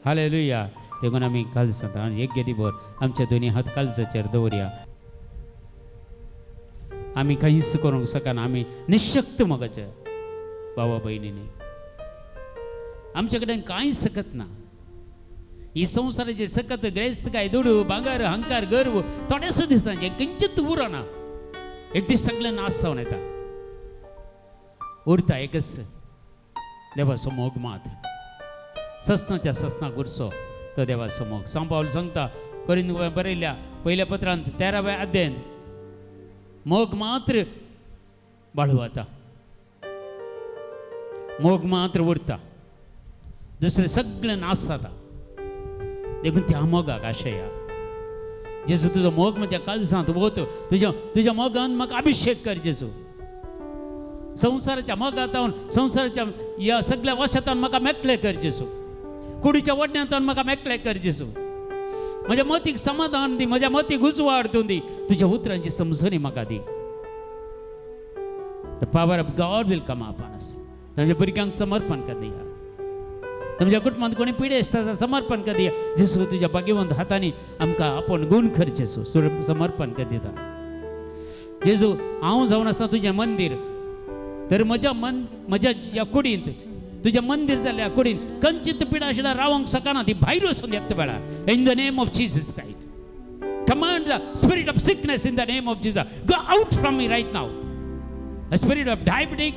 Hallelujah. देखून आमी कालसांत आनी एक गेदी भर आमच्या दोनी हात कालसाचेर दवरया. आमी कांयच करूंक शकना, आमी निशक्त मगाचे भावा भयणींनी, आमचे कडेन कांय सकत ना. ही संवसाराचे सकत ग्रेस्त काय दुडू भांगर अहंकार गर्व थोडेसो दिसता, हें किंचित उरना, एक दीस सगळें नाश जावन येता. उरता एकच देवाचो मोग मात्र, ससनाच्या ससनाक उरचो तो देवाचो मोग. सांव पावल सांगता कोरिंथ बरयल्या पयल्या पत्रांत 13व्या अध्यायांत, मोग मात्र बाळू वता, मोग मात्र उरता, दुसरें सगळें नाश जाता. देखून त्या मोगाक आशया जेजू, तुजो मोग म्हज्या काळजांत वत, तुज्या तुज्या मोगान म्हाका अभिशेक कर जेजू. संवसाराच्या मोगांत, संवसाराच्या ह्या सगळ्या वशांतान म्हाका मेकळे कर जेजू. कुडीच्या वडण्यांतान म्हाका मेकळे कर जेजू. म्हज्या मतीक समाधान दी, म्हज्या मतीक उजवाड तूं दी, तुज्या उतरांची समजणी म्हाका दी. The power of God will come upon us. तुमच्या भुरग्यांक समर्पण कर दिया, तुमच्या कुटुंबांत कोणी पिडेस्त आसा समर्पण कर दिया जेजू. तुज्या भाग्यवंत हातांनी आमकां आपूण गुण कर जेजू, समर्पण कर दिता जेजू. हांव जावन आसा तुजें मंदीर, तर म्हज्या मन म्हज्या ह्या कुडींत, तुजें मंदीर जाल्ल्या कुडींत कंचित पिडा आशिल्ल्या रावंक शकना, ती भायर वचून येता वेळार. In the name of Jesus Christ, command the spirit of sickness in the name of Jesus. Go out from me right now. A spirit of diabetic,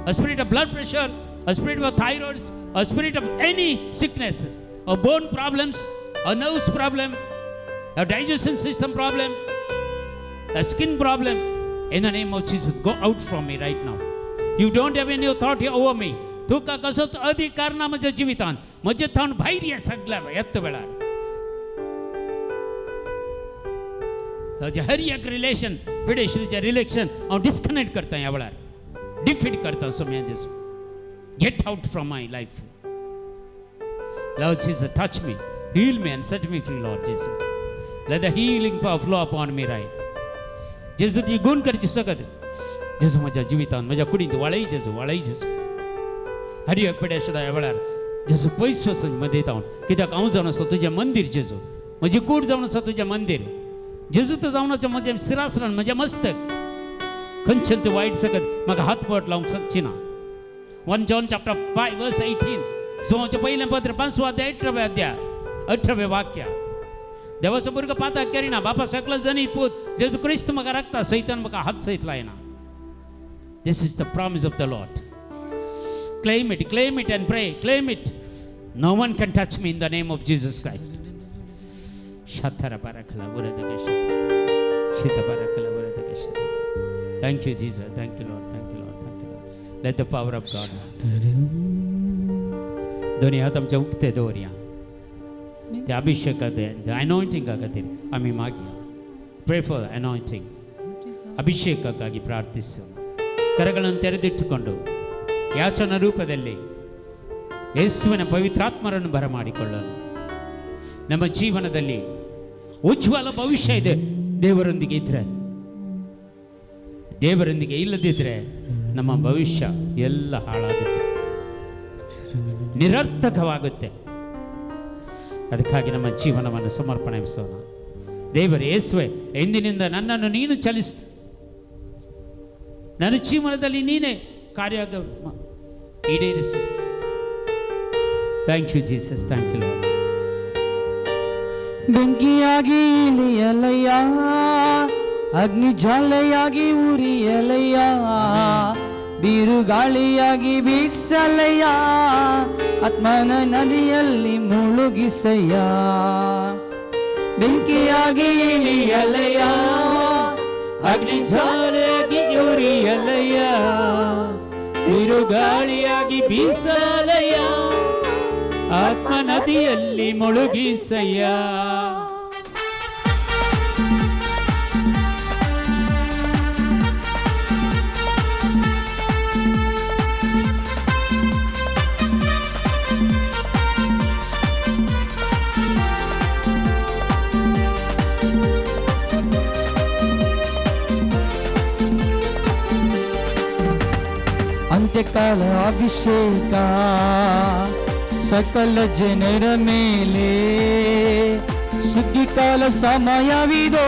a spirit of blood pressure, a spirit of thyroids, a spirit of any sicknesses, a bone problems, a nerves problem, a digestion system problem, a skin problem. In the name of Jesus, go out from me right now. You don't have any authority over me. तुका कसोच अधिकार ना म्हज्या जिवितान, म्हजे थावन भायर ये सगळ्या येत वेळार. ताजे हर एक रिलेशन, पिडेशीचे रिलेशन हांव डिस्कनेक्ट करता ह्या वेळार, डिफीट करता सोम्या जेजू. Get out from my life. Lord Jesus, touch me, heal me and set me free, Lord Jesus. Let the healing power flow upon me right. जेजू तुजी गुण करची सकत जेजू म्हज्या जिवितान, म्हज्या कुडींत वाळय जेजू, वाळय जेजू. हर एक पिडेश ह्या वेळार जेजू पयस वचून मदें हांव, कित्याक हांव जावन आसा तुजें मंदीर जेजू, म्हजी कूड जावन आसा तुजें मंदीर जेजू, तूं जावन आसा म्हजें सिरासरण, म्हजें मस्तक. खंयच्यान तूं वायट सकत म्हाका हात बोट लावंक शकची ना. 1 John chapter 5 verse 18, सोवाचें पयलें पत्र 5वो अध्याय 18वें अध्याय 18वें वाक्य. देवाचो भुरगो पाताक करिना, बापा सकलो जनीत पूत जेजू क्रिस्त म्हाका राखता, सैतान म्हाका हात सयत लायना. This is the promise of the Lord. Claim it, claim it and pray, claim it. No one can touch me in the name of Jesus Christ. Shatara barakala uradakasha. Shita barakala uradakasha. Thank you, Jesus. Thank you, Lord. Thank you, Lord. Thank you, Lord. Let the power of God. दोन्ही हात आमच्या उक्ते दवरया, त्या अभिषेका, अनॉयंटिंगा खातीर आमी मागया. Pray for anointing. ಅಭಿಷೇಕಕ್ಕಾಗಿ ಪ್ರಾರ್ಥಿಸೋಣ. ಕರಗಳನ್ನು ತೆರೆದಿಟ್ಟುಕೊಂಡು ಯಾಚನ ರೂಪದಲ್ಲಿ ಯೇಸುವಿನ ಪವಿತ್ರಾತ್ಮರನ್ನು ಬರಮಾಡಿಕೊಳ್ಳೋಣ. ನಮ್ಮ ಜೀವನದಲ್ಲಿ ಉಜ್ವಲ ಭವಿಷ್ಯ ಇದೆ ದೇವರೊಂದಿಗೆ ಇದ್ದರೆ. ದೇವರೊಂದಿಗೆ ಇಲ್ಲದಿದ್ದರೆ ನಮ್ಮ ಭವಿಷ್ಯ ಎಲ್ಲ ಹಾಳಾಗುತ್ತೆ, ನಿರರ್ಥಕವಾಗುತ್ತೆ. ಅದಕ್ಕಾಗಿ ನಮ್ಮ ಜೀವನವನ್ನು ಸಮರ್ಪಣೆಸೋಣ. ದೇವರೇ ಯೇಸುವೆ, ಎಂದಿನಿಂದ ನನ್ನನ್ನು ನೀನು ಚಲಿಸ್, ನನ್ನ ಜೀವನದಲ್ಲಿ ನೀನೇ ಕಾರ್ಯ ಈಡೇರಿಸು. Thank you Jesus, thank you Lord. ಬೆಂಕಿಯಾಗಿ ಇಳಿಯಲಯ್ಯ, ಅಗ್ನಿ ಜ್ವಾಲೆಯಾಗಿ ಉರಿಯಲಯ್ಯ, ಬಿರುಗಾಳಿಯಾಗಿ ಬೀಸಲಯ್ಯ, ಆತ್ಮನ ನದಿಯಲ್ಲಿ ಮುಳುಗಿಸಯ್ಯ. ಬೆಂಕಿಯಾಗಿ ಇಳಿಯಲಯ್ಯ, ಅಗ್ನಿ ಜ್ವಾಲೆಯಾಗಿ ಉರಿಯಲಯ್ಯ, ಬಿರುಗಾಳಿಯಾಗಿ ಬೀಸಲಯ್ಯ, ಆತ್ಮ ನದಿಯಲ್ಲಿ ಮುಳುಗಿಸಯ್ಯ. ಅಂತ್ಯಕಾಲ ಅಭಿಷೇಕ, ಸಕಲ ಜನರ ಮೇಲೆ ಸುಗ್ಗಿಕಾಲ ಸಮಯವಿದೋ,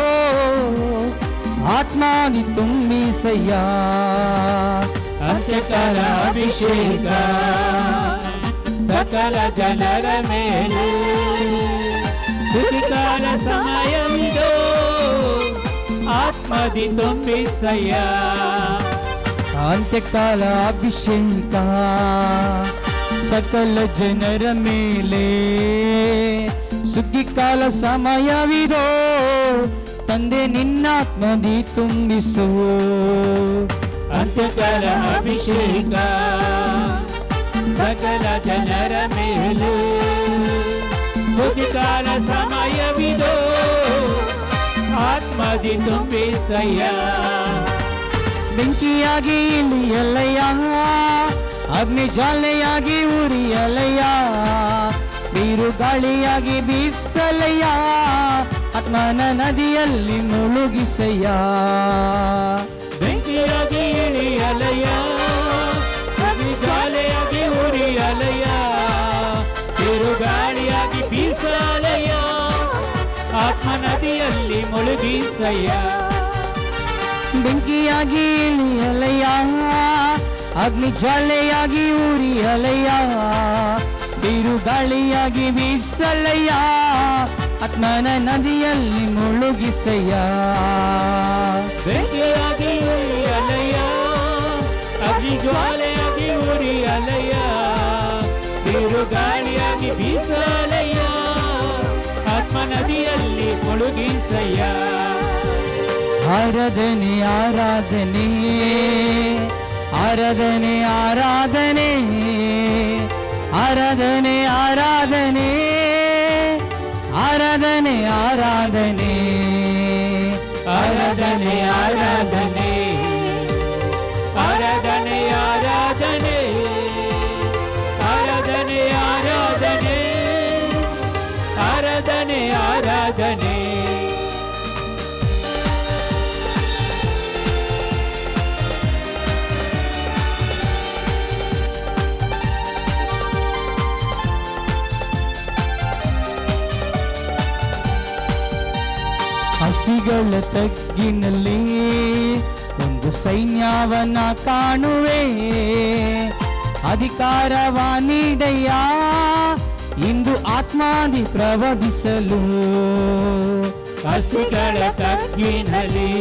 ಆತ್ಮಾದಿ ತುಂಬಿಸಯ್ಯ. ಅಂತ್ಯಕಾಲ ಅಭಿಷೇಕ ಸಕಲ ಜನರ ಮೇಲೆ, ಸುಗ್ಗಿಕಾಲ ಸಮಯವಿದೋ, ಆತ್ಮದಿ ತುಂಬಿಸಯ್ಯ. ಅಂತ್ಯಕಾಲ ಅಭಿಷೇಕ ಸಕಲ ಜನರ ಮೇಲೆ, ಸುಗ್ಗಿಕಾಲ ಸಮಯವಿದೋ, ತಂದೆ ನಿನ್ನಾತ್ಮದಿ ತುಂಬಿಸು. ಅಂತ್ಯಕಾಲ ಅಭಿಷೇಕ ಸಕಲ ಜನರ ಮೇಲೆ, ಸುಗ್ಗಿಕಾಲ ಸಮಯವಿದೋ, ಆತ್ಮದಿ ತುಂಬಿಸಯ್ಯ. ಬೆಂಕಿಯಾಗಿ ಇಳಿಯಲಯ್ಯ, ಅಗ್ನಿ ಜ್ವಾಲೆಯಾಗಿ ಉರಿಯಲಯ್ಯ, ಬಿರುಗಾಳಿಯಾಗಿ ಬೀಸಲಯ್ಯ, ಆತ್ಮನ ನದಿಯಲ್ಲಿ ಮುಳುಗಿಸಯ್ಯ. ಬೆಂಕಿಯಾಗಿ ಇಳಿಯಲಯ್ಯ, ಅಗ್ನಿ ಜ್ವಾಲೆಯಾಗಿ ಉರಿಯಲಯ್ಯ, ಬಿರುಗಾಳಿಯಾಗಿ ಬೀಸಲಯ್ಯ, ಆತ್ಮ ನದಿಯಲ್ಲಿ ಮುಳುಗಿಸಯ್ಯ. ಬೆಂಕಿಯಾಗಿ ಇಳಿಯಲಯ್ಯ, ಅಗ್ನಿ ಜ್ವಾಲೆಯಾಗಿ ಉರಿಯಲಯ್ಯ, ಬಿರುಗಾಳಿಯಾಗಿ ಬೀಸಲಯ್ಯ, ಆತ್ಮನ ನದಿಯಲ್ಲಿ ಮುಳುಗಿಸಯ್ಯ. ಬೆಂಕಿಯಾಗಿ ಉರಿಯಲಯ್ಯ, ಅಗ್ನಿ ಜ್ವಾಲೆಯಾಗಿ ಉರಿಯಲಯ್ಯ, ಬಿರುಗಾಳಿಯಾಗಿ ಬೀಸಲಯ್ಯ, ಆತ್ಮ ನದಿಯಲ್ಲಿ ಮುಳುಗಿಸಯ್ಯ. ಆರಾಧನೆ ಆರಾಧನೆ ಆರಾಧನೆ ಆರಾಧನೆ ಆರಾಧನೆ ಆರಾಧನೆ ಆರಾಧನೆ ಆರಾಧನೆ. ಆರಾಧನೆ ಆರಾಧನೆ ಆರಾಧನೆ ಆರಾಧನೆ ಆರಾಧನೆ ಆರಾಧನೆ ಆರಾಧನೆ ಆರಾಧನೆ. ಅಸ್ಥಿಗಳ ತಗ್ಗಿನಲ್ಲಿ ಒಂದು ಸೈನ್ಯವನ್ನ ಕಾಣುವೆ, ಅಧಿಕಾರವ ನೀಡಯ್ಯ ಇಂದು ಆತ್ಮಾದಿ ಪ್ರವಹಿಸಲು. ಅಸ್ಥಿಗಳ ತಗ್ಗಿನಲ್ಲಿ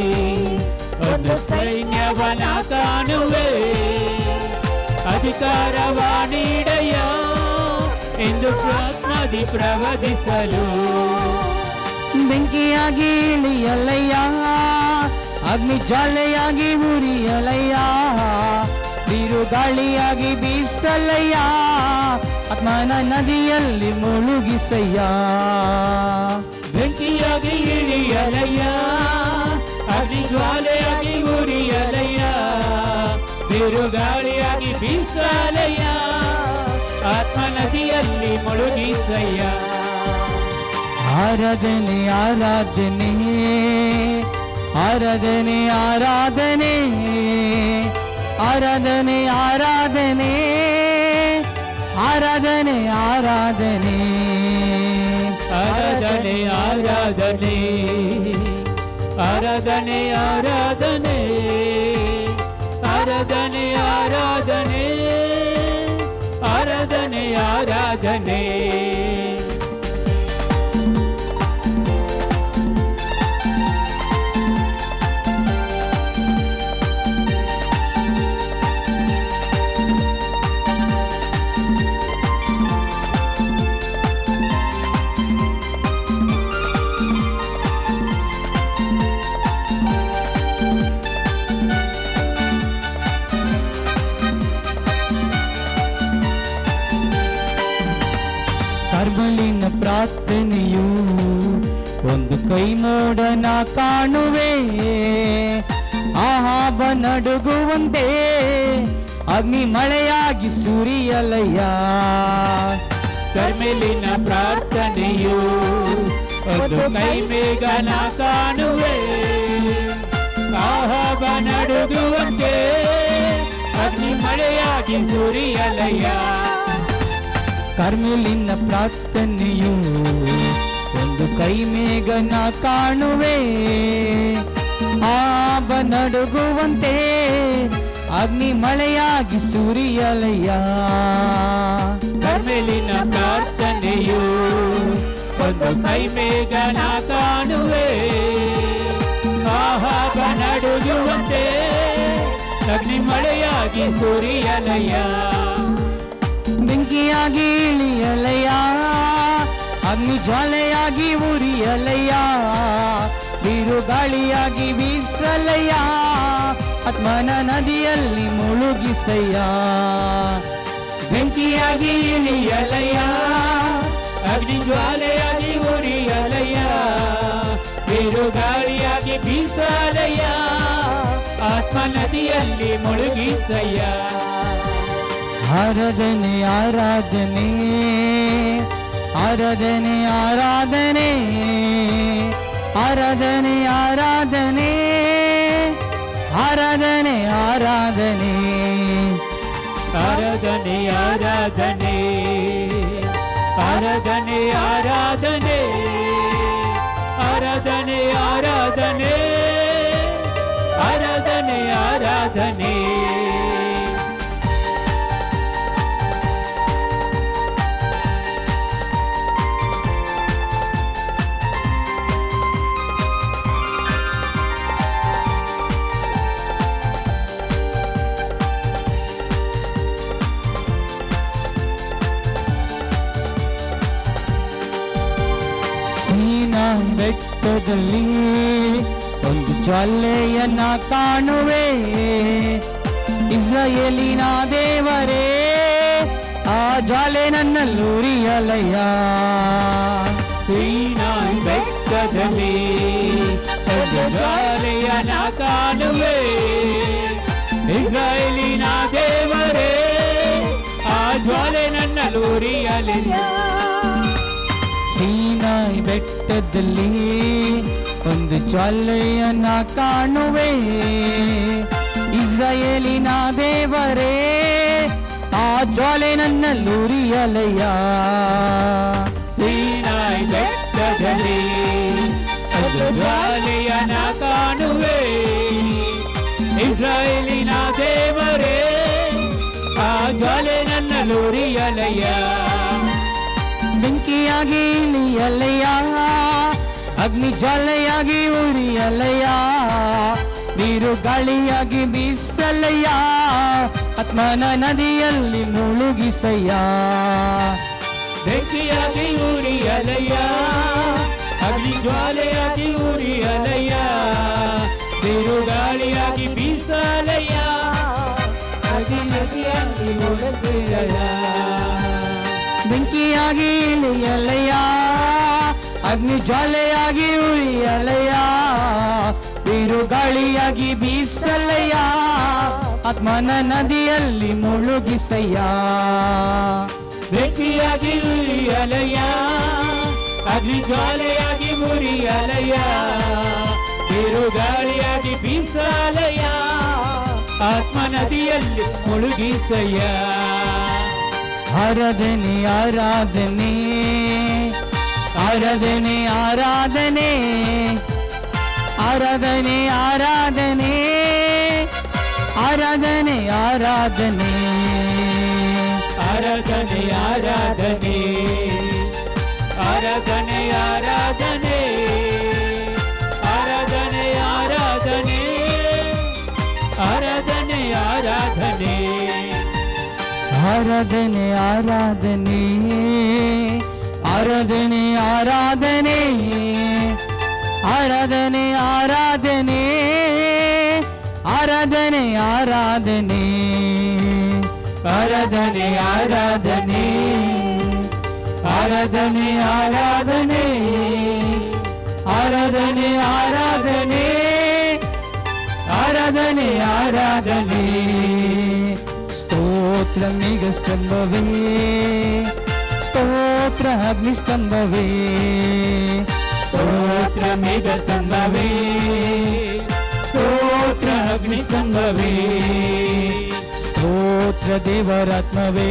ಒಂದು ಸೈನ್ಯವನ ಕಾಣುವೆ, ಅಧಿಕಾರವ ನೀಡಯ್ಯ ಎಂದು ಆತ್ಮದಿ ಪ್ರವಹಿಸಲು. ಬೆಂಕಿಯಾಗಿ ಇಳಿಯಲಯ್ಯ, ಅಗ್ನಿ ಜ್ವಾಲೆಯಾಗಿ ಉರಿಯಲಯ್ಯ, ಬಿರುಗಾಳಿಯಾಗಿ ಬೀಸಲಯ್ಯ, ಆತ್ಮನ ನದಿಯಲ್ಲಿ ಮುಳುಗಿಸಯ್ಯ. ಬೆಂಕಿಯಾಗಿ ಇಳಿಯಲಯ್ಯ, ಅಗ್ನಿ ಜ್ವಾಲೆಯಾಗಿ ಉರಿಯಲಯ್ಯ, ಬಿರುಗಾಳಿಯಾಗಿ ಬೀಸಲಯ್ಯ, ಆತ್ಮ ನದಿಯಲ್ಲಿ ಮುಳುಗಿಸಯ್ಯ. ಆರಾಧನೆ ಆರಾಧನೆ ಆರಾಧನೆ ಆರಾಧನೆ ಆರಾಧನೆ ಆರಾಧನೆ ಆರಾಧನೆ ಆರಾಧನೆ. ಆರಾಧನೆ ಆರಾಧನೆ ಆರಾಧನೆ ಆರಾಧನೆ ಆರಾಧನೆ ಆರಾಧನೆ ಆರಾಧನೆ ಆರಾಧನೆ. ಕರ್ಮಲಿನ ಪ್ರಾರ್ಥನೆಯು ಒಂದು ಕೈ ಮೋಡನ ಕಾಣುವೆ, ಆಹಾಬ ನಡುಗುವಂತೆ ಅಗ್ನಿ ಮಳೆಯಾಗಿ ಸುರಿಯಲಯ್ಯ. ಕರ್ಮೆಲಿನ ಪ್ರಾರ್ಥನೆಯು ಒಂದು ಕೈ ಮೇಘನ ಕಾಣುವೆ, ಆಹಾಬ ನಡುಗುವಂತೆ ಅಗ್ನಿ ಮಳೆಯಾಗಿ ಸುರಿಯಲಯ್ಯ. ಕರ್ಮೆಲಿನ ಪ್ರಾರ್ಥನೆಯು ಒಂದು ಕೈ ಮೇಘನ ಕಾಣುವೆ. ಆಬ ನಡುಗುವಂತೆ ಅಗ್ನಿ ಮಳೆಯಾಗಿ ಸುರಿಯಲಯ್ಯ. ಕರ್ಮೆಲಿನ ಪ್ರಾರ್ಥನೆಯು ಒಂದು ಕೈ ಮೇಘನ ಕಾಣುವೆ. ಆಹಾಬ ನಡುಗುವಂತೆ ಅಗ್ನಿ ಮಳೆಯಾಗಿ ಸುರಿಯಲಯ್ಯ. ಬೆಂಕಿಯಾಗಿ ಇಳಿಯಲಯ್ಯ, ಅಗ್ನಿ ಜ್ವಾಲೆಯಾಗಿ ಉರಿಯಲಯ್ಯ, ಬಿರುಗಾಳಿಯಾಗಿ ಬೀಸಲಯ್ಯ, ಆತ್ಮನ ನದಿಯಲ್ಲಿ ಮುಳುಗಿಸಯ್ಯ. ಬೆಂಕಿಯಾಗಿ ಇಳಿಯಲಯ್ಯ, ಅಗ್ನಿ ಜ್ವಾಲೆಯಾಗಿ ಉರಿಯಲಯ್ಯ, ಬಿರುಗಾಳಿಯಾಗಿ ಬೀಸಲಯ್ಯ, ಆತ್ಮ ನದಿಯಲ್ಲಿ ಮುಳುಗಿಸಯ್ಯ. ಆರಾಧನೆ ಆರಾಧನೆ ಆರಾಧನೆ ಆರಾಧನೆ ಆರಾಧನೆ ಆರಾಧನೆ ಆರಾಧನೆ ಆರಾಧನೆ. ಆರಾಧನೆ ಆರಾಧನೆ ಆರಾಧನೆ ಆರಾಧನೆ ಆರಾಧನೆ ಆರಾಧನೆ ಆರಾಧನೆ ಆರಾಧನೆ. ಸೀನಾ ಬೆಟ್ಟದಲ್ಲಿ ಒಂದು ಜ್ವಾಲೆಯನ್ನ ಕಾಣುವೆ. ಇಸ್ರಾಯೇಲಿನ ದೇವರೇ, ಆ ಜ್ವಾಲೆ ನನ್ನಲ್ಲುರಿಯಲಯ್ಯ. ಸೀನಾಯಿ ಬೆಟ್ಟದಲ್ಲಿ ಒಂದು ಜ್ವಾಲೆಯನ್ನ ಕಾಣುವೆ. ಇಸ್ರಾಯೇಲಿನ ದೇವರೇ, ಆ ಜ್ವಾಲೆ ನನ್ನಲ್ಲುರಿಯಲಯ್ಯ. ಸೀನಾಯಿ ಬೆಟ್ಟದಲ್ಲಿ ಒಂದು ಜ್ವಾಲೆಯನ್ನ ಕಾಣುವೆ. ಇಸ್ರಾಯೇಲಿನ ದೇವರೇ, ಆ ಜ್ವಾಲೆ ನನ್ನಲ್ಲುರಿಯಲಯ್ಯ. ಸೀನಾಯಿ ಬೆಟ್ಟದಲ್ಲಿ ಒಂದು ಜ್ವಾಲೆಯನ್ನ ಕಾಣುವೆ. ಇಸ್ರಾಯೇಲಿನ ದೇವರೇ, ಆ ಜ್ವಾಲೆ ನನ್ನಲ್ಲುರಿಯಲಯ್ಯ. ಬೆಂಕಿಯಾಗಿ ಇಳಿಯಲಯ್ಯ, ಅಗ್ನಿ ಜ್ವಾಲೆಯಾಗಿ ಉರಿಯಲಯ್ಯ, ಬಿರುಗಾಳಿಯಾಗಿ ಬೀಸಲಯ್ಯ, ಆತ್ಮನ ನದಿಯಲ್ಲಿ ಮುಳುಗಿಸಯ್ಯ. ಬೆಂಕಿಯಾಗಿ ಉರಿಯಲಯ್ಯ, ಅಗ್ನಿ ಜ್ವಾಲೆಯಾಗಿ ಉರಿಯಲಯ್ಯ, ಬಿರುಗಾಳಿಯಾಗಿ ಬೀಸಲಯ್ಯ, ಅಗ್ನಿ ನದಿಯಲ್ಲಿ ಮುಳುಗಿಸಯ್ಯ. ಬೆಂಕಿಯಾಗಿ ಇಳಿಯಲಯ್ಯ, ಅಗ್ನಿ ಜ್ವಾಲೆಯಾಗಿ ಉರಿಯಲಯ್ಯ, ಬಿರುಗಾಳಿಯಾಗಿ ಬೀಸಲಯ್ಯ, ಆತ್ಮನ ನದಿಯಲ್ಲಿ ಮುಳುಗಿಸಯ್ಯ. ಬೆಂಕಿಯಾಗಿ ಉರಿಯಲಯ್ಯ, ಅಗ್ನಿ ಜ್ವಾಲೆಯಾಗಿ ಉರಿಯಲಯ್ಯ, ಬಿರುಗಾಳಿಯಾಗಿ ಬೀಸಲಯ್ಯ, ಆತ್ಮ ನದಿಯಲ್ಲಿ ಮುಳುಗಿಸಯ್ಯ. ಆರಾಧನೆ ಆರಾಧನೆ ಆರಾಧನೆ ಆರಾಧನೆ ಆರಾಧನೆ ಆರಾಧನೆ ಆರಾಧನೆ ಆರಾಧನೆ ಆರಾಧನೆ ಆರಾಧನೆ ಆರಾಧನೆ ಆರಾಧನೆ ಆರಾಧನೆ ಆರಾಧನೆ ಆರಾಧನೆ ಆರಾಧನೆ. ಆರಾಧನೆ ಆರಾಧನೆ ಆರಾಧನೆ ಆರಾಧನೆ ಆರಾಧನೆ ಆರಾಧನೆ ಆರಾಧನೆ ಆರಾಧನೆ ಆರಾಧನೆ ಆರಾಧನೆ ಆರಾಧನೆ ಆರಾಧನೆ ಆರಾಧನೆ ಆರಾಧನೆ ಆರಾಧನೆ ಆರಾಧನೆ. ಸ್ತೋತ್ರ ಮೇಘಸ್ತಂಭವೇ, ಸ್ತೋತ್ರ ಅಗ್ನಿಸ್ತಂಭವೇ, ಸ್ತೋತ್ರ ಮೇಘಸ್ತಂಭವೇ, ಸ್ತೋತ್ರ ಅಗ್ನಿಸ್ತಂಭವೇ, ಸ್ತೋತ್ರ ದೇವರಾತ್ಮವೇ,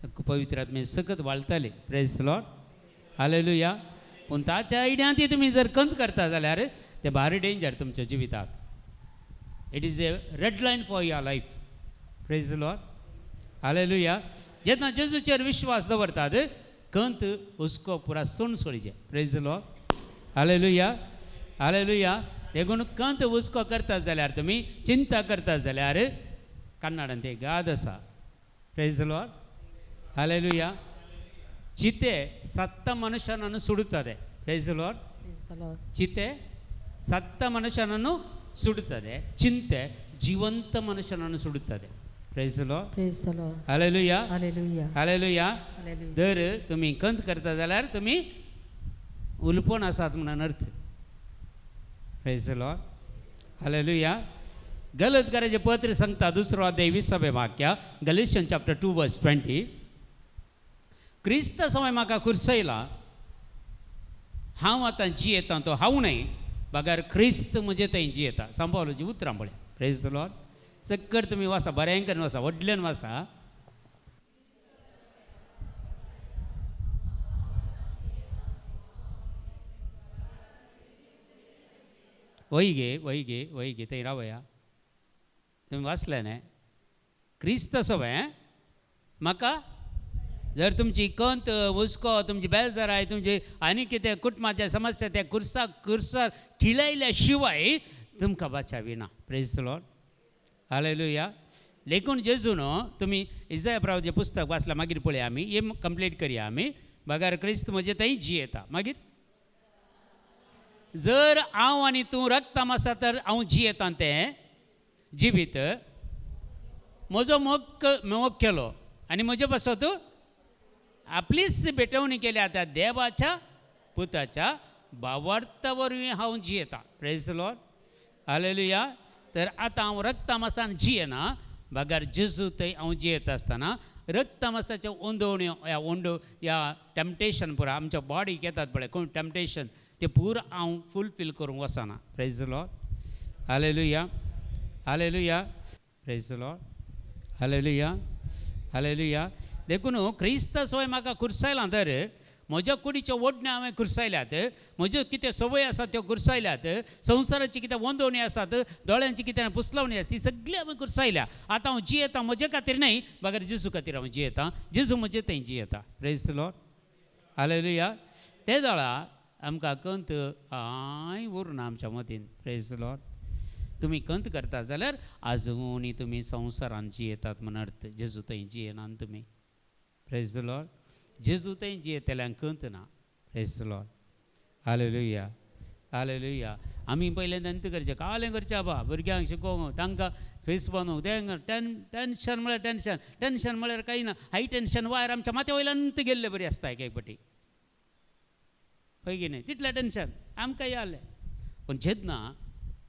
पवित्र आत्मे सकत वाळताले. Praise Lord, hallelujah. पूण ताच्या आयडियान ती तुमी जर कंत करता जाल्यार ते भारी डेंजर तुमच्या जिविताक. It is a red line for your life. Praise Lord, hallelujah. जेन्ना जेजूचेर विश्वास दवरतात कंत हुस्को पुरा सोण सोडीचे. प्रेज लॉर्ड, हालेलुया, हालेलुया. देखून कंत हुस्को करता जाल्यार तुमी चिंता करता जाल्यार कन्नडान ते गाद आसा. Praise Lord, hallelujah. ಚಿತೆ ಸತ್ತ ಮನುಷ್ಯನನ್ನು ಸುಡುತ್ತದೆ. Praise Lord. Praise the Lord. ಚಿತೆ ಸತ್ತ ಮನುಷ್ಯನನ್ನು ಸುಡುತ್ತದೆ, ಚಿಂತೆ ಜೀವಂತ ಮನುಷ್ಯನನ್ನು ಸುಡುತ್ತದೆ. Praise Lord, Praise the Lord. Hallelujah, Hallelujah. Hallelujah. Hallelujah. जर तुमी कंत करता जाल्यार तुमी उलपण आसात म्हणून अर्थ. Praise Lord, hallelujah. गलतकाराचे पत्र सांगता दुसरो अध्याय विसावे वाक्य, गलेशन चॅप्टर 2 वर्स 20. क्रिस्त समय म्हाका कुर्सयला, हांव आतां जियेतां तो हांव न्हय, बगर क्रिस्त म्हजे थंय जियेता. सांबावलोची उतरां पळय. Praise the Lord. चक्कर तुमी वासा, बरें करून वासा, व्हडल्यान वासा. वय गे, वय गे, वय गे, थंय रावया. तुमी वाचलें न्ही? क्रिस्त सवय म्हाका जर तुमची कंत हुस्को, तुमची बेजाराय, तुमची आनी कितें कुटुंबाच्या समस्या त्या कुर्साक कुर्सार खिळयल्या शिवाय तुमकां बाचावी ना. Praise Lord, hallelujah. लेखून जेजू न्हू तुमी इजाय प्रावचें पुस्तक वाचलां, मागीर पळया आमी हें कंप्लीट करया आमी. बगर क्रिस्त म्हजे थंय जियेता. मागीर जर हांव आनी तूं रक्ताम आसा तर हांव जियेतां तें जिवीत म्हजो मोग मोग केलो आनी म्हजे पासत आपलीच भेटवणी केल्या त्या देवाच्या पुताच्या भावार्था वरवीं हांव जियेतां. Praise Lord, hallelujah. तर आतां हांव रक्तामासान जियेना, बगर जेजू थंय हांव जियेता आसतना रक्तामासाच्या ओंदवण्यो ह्या ओंडो ह्या टेम्पटेशन पुरा आमच्या बॉडीक येतात पळय कोण टेम्पटेशन ते पुरा हांव फुलफील करूंक वचना. Praise Lord, hallelujah, hallelujah. Praise Lord, hallelujah, hallelujah. देखून क्रिस्त सवय म्हाका कुर्सायलां तर म्हज्या कुडीच्यो ओडण्यो हांवें कुर्सायल्यात, म्हज्यो कितें संवय आसात त्यो कुर्सायल्यात, संवसाराची कितें वंदवणी आसात, दोळ्यांची कितें पुसलावणी आसा ती सगळी हांवें कुर्सायल्या. आतां हांव जियेतां म्हजे खातीर न्हय, बगर जेजू खातीर हांव जियेतां, जेजू म्हजे थंय जियेता. Praise Lord, hallelujah. ते दोळा आमकां कंत कांय उरना आमच्या मतीन. प्रेज लॉर्ड. तुमी कंत करता जाल्यार आजुनूय तुमी संवसारान जियेतात म्हण अर्थ, जेजू थंय जियेनात तुमी. Praise Lord. जेजू थंय जियेतल्यांक कंत ना. Praise Lord, hallelujah, hallelujah. आमी पयलें दंत करचें, कालें करचें आबा, भुरग्यांक शिकोवंक, तांकां फेस बांदूंक, तेंकां टेन्शन म्हळ्यार टेन्शन, टेन्शन म्हळ्यार कांय ना. हाय टेन्शन वायर आमच्या माथ्या वयल्यान गेल्ले बरी आसता एक एक पटी, हय की न्हय? तितलें टेन्शन आमकां आसलें. पूण जेन्ना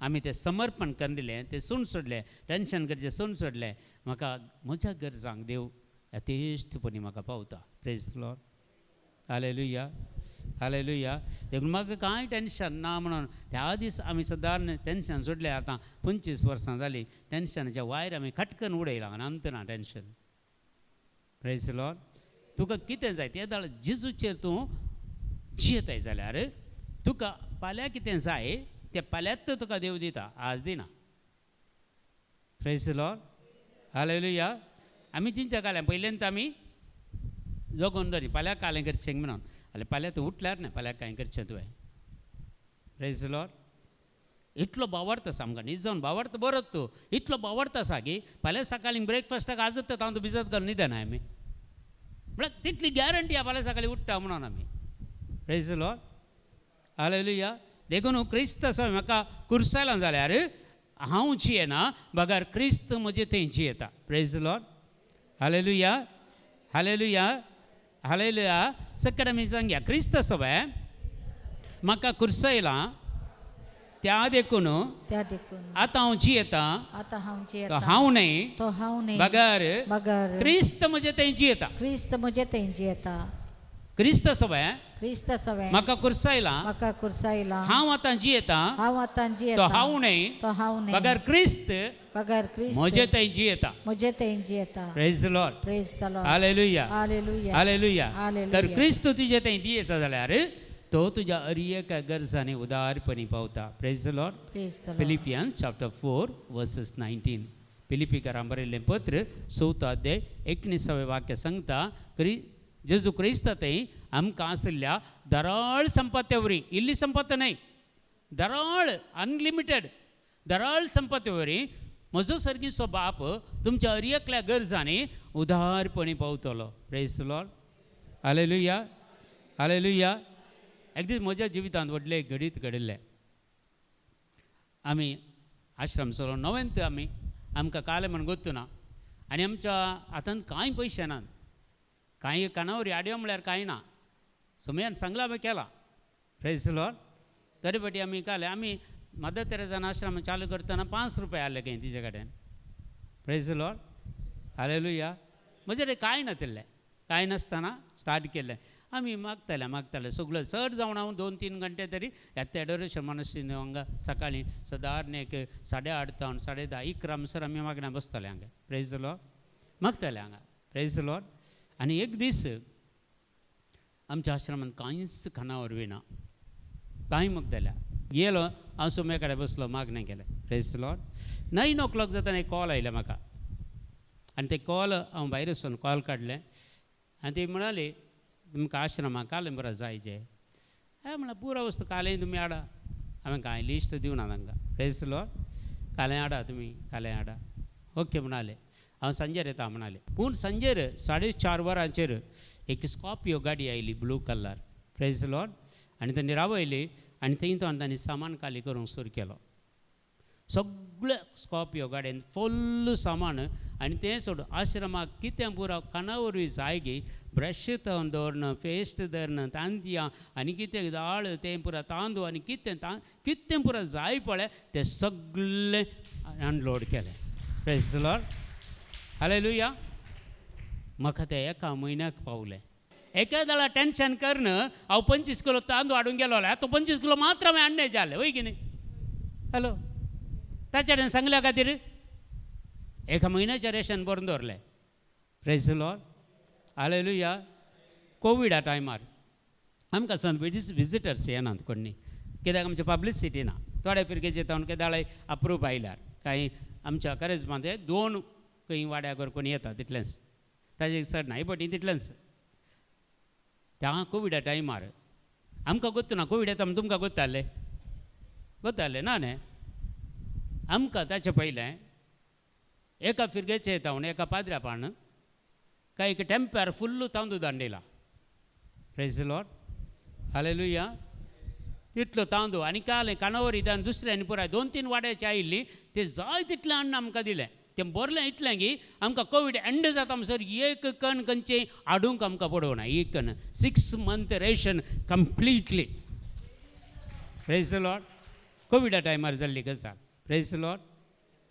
आमी तें समर्पण करून दिलें, तें सोडून सोडलें, टेन्शन करचें सोडून सोडलें, म्हाका म्हज्या गरजांक देव यथेश्टपणी म्हाका पावता. Praise Lord, hallelujah, hallelujah. देखून म्हाका कांय टेन्शन ना म्हणून त्या दीस आमी सदां टेन्शन सोडलें. आतां 25 वर्सां जालीं टेन्शनाच्या वायर आमी खटकन उडयलां आनी आमकां ना टेन्शन. Praise Lord. तुका कितें जाय तें दाळ जेजूचेर तूं जियेताय जाल्यार तुका फाल्यां कितें जाय तें फाल्यांत तुका देव दिता, आज दिना. Praise Lord, hallelujah. आमी चिंतच्या काल्यां पयल्यान आमी जगोन दवरी फाल्यां कालें करचें म्हणून, जाल्यार फाल्यां तूं उठल्यार न्हय फाल्यां कांय करचें तुवें. Praise Lord. इतलो बावडत आसा आमकां, न्हीद जावन बावडत बरोच तूं इतलो बावडत आसा की फाल्यां सकाळीं ब्रेकफास्टाक आजच हांव तूं भिजत घालून न्हिदना आमी, म्हळ्यार तितली गॅरंटी आहा फाल्यां सकाळीं उठ्ठा म्हणून आमी. Praise Lord, hallelujah. देखून क्रिस्त आसा म्हाका कुर्सायलां जाल्यार हांव जियेना, बगर क्रिस्त म्हजे थंय जियेता. Praise Lord, hallelujah, hallelujah, hallelujah. सकट आमी सांगया, क्रिस्त सवय म्हाका कुर्सयलां त्या देखून त्या देखून आतां हांव जियेतां, आतां हांव तो जियेतां, हांव न्हय, तो हांव न्हय, बगर बगर क्रिस्त म्हजे थंय जियेता. क्रिस्त म्हजे थंय जियेता. क्रिस्त सवय क्रिस्त सवय म्हाका कुर्सायलां, म्हाका कुर्सायलां, हांव आतां जियेतां, हांव आतां तो जियेतां, हांव न्हय, तो हांव न्हय, बगर क्रिस्त बगर क्रिस्त म्हजे थंय जियेता. म्हजे थंय जियेता. Praise the Lord. Praise the Lord. Hallelujah. Hallelujah. Hallelujah. Hallelujah. तर क्रिस्त तुजे थंय जियेता जाल्यार तो तुज्या हर एका गरजांनी उदारपणी पावता. Praise the Lord. Praise the Lord. Philippians chapter 4 verses 19. फिलिपीकारां बरयल्लें पत्र चवथो अध्याय 19वें वाक्य सांगता, जेजू क्रिस्त थंय आमकां आशिल्ल्या दराळ संपत्ते वरी, इल्ली संपत्त न्हय, दराळ अनलिमिटेड दराळ संपत्ते वरी म्हजो सर्गीचो बाप तुमच्या हर एकल्या गरजांनी उदारपणी पावतलो. Praise the Lord. Hallelujah. Hallelujah. एक दीस म्हज्या जिवितांत व्हडलें एक घडीत घडिल्लें. आमी आश्रम चलोवन नवेंत आमी आमकां कालें म्हण गोत्तू ना आनी आमच्या हातांत कांय पयशे नात, कांय कानावर आडयो म्हळ्यार कांय ना. सोमयान सांगलां आमी केलां. Praise the Lord. तरी फाटी आमी काले आमी मदर तेरेजान आश्रम चालू करतना 5 रुपया आसले खंय तिजे कडेन. Praise the Lord. Hallelujah. म्हजे कडेन कांय नातिल्लें, कांय नासतना स्टार्ट केल्लें. आमी मागताले मागताले सगळें चड जावन हांव 2-3 घंटे तरी येता एडोरेशन मॉनेस्ट्रीन हांगा सकाळीं सदारण एक 8:30 जावन 10:30 11 म्हणसर आमी मागण्या बसताले हांगा. प्रेज the Lord. मागताले हांगा. Praise the Lord. आनी एक दीस आमच्या आश्रमांत कांयच खाणावर विना कांय मागताल्या गेलो हांव सोम्या कडेन बसलो मागणें केलें. Praise the Lord. 9 o'clock जातना एक कॉल आयलें म्हाका आनी ते कॉल हांव भायर वचून कॉल काडलें आनी ती म्हणाली तुमकां आश्रमाक कालें बरो जाय जे. हांवें म्हणलें पुरो वस्तू कालें तुमी हाडा. हांवें कांय लिस्ट दिवना तांकां. प्रेज the Lord. कालें हाडा तुमी, कालें हाडा. ओके म्हणाले. हांव सांजेर येता म्हणाले. पूण सांजेर 4:30 वरांचेर एक स्कॉर्पियो गाडी आयली blue colour. Praise the Lord. आनी तांणी रावयली आनी थंय तो तांणी सामान खाली करूंक सुरू केलो. सगळे स्कॉर्पियो गाडयेन फुल्ल सामान आनी तें सोड आश्रमाक कितें पुरो खाणा वरवीं जाय गी ब्रश दवरन, पेस्ट धरन, तांतयां आनी कितें दाळ तें पुरो तांदूळ आनी कितें कितें पुरो जाय पळय तें सगळें अनलोड केलें. Praise the Lord. Hallelujah. म्हाका तें एका म्हयन्याक पावलें. एका दाळा टेंशन करन हांव 25 किलो तांदूळ हाडूंक गेलो जाल्यार तो 25 किलो मात्र हांवें हाडणे जालें वय की न्ही. हॅलो, ताच्या कडेन सांगल्या खातीर एका म्हयन्याचें रेशन भरून दवरलें. Praise the Lord. Hallelujah. कोविडा टायमार आमकां सांग विजिटर्स येनात कोण न्ही, कित्याक आमची पब्लिसिटी ना. थोडे फिरगेचे येता केदाळे अप्रूप आयल्यार कांय आमच्या करेजमांत 2 खंय वाड्यार कोण येता तितलेंच, ताजे चड ना, बट तितलेंच. त्या कोविडा टायमार आमकां गोत्तू ना कोवीड येता म्हण तुमकां गोत्ताले गोत्ताले ना न्ही. आमकां ताचे पयलें एका फिरगेचे येता म्हण एका पाद्र्या पान काय एक टेंप्यार फुल्ल तांदूळ दांडिला. Praise the Lord. Hallelujah. तितलो तांदूळ आनी कालें कानावर आनी दुसऱ्यांनी पुराय 2-3 वाड्याची आयिल्ली ते जाय तितलें अन्न आमकां दिलें. तें बरलें इतलें की आमकां कोवीड एंड जाता म्हणसर एक कण खंयचें हाडूंक आमकां पडोवना, एक कण. 6 month ration completely. Praise the Lord. कोविडा टायमार जाल्ली गजाल. Praise the Lord.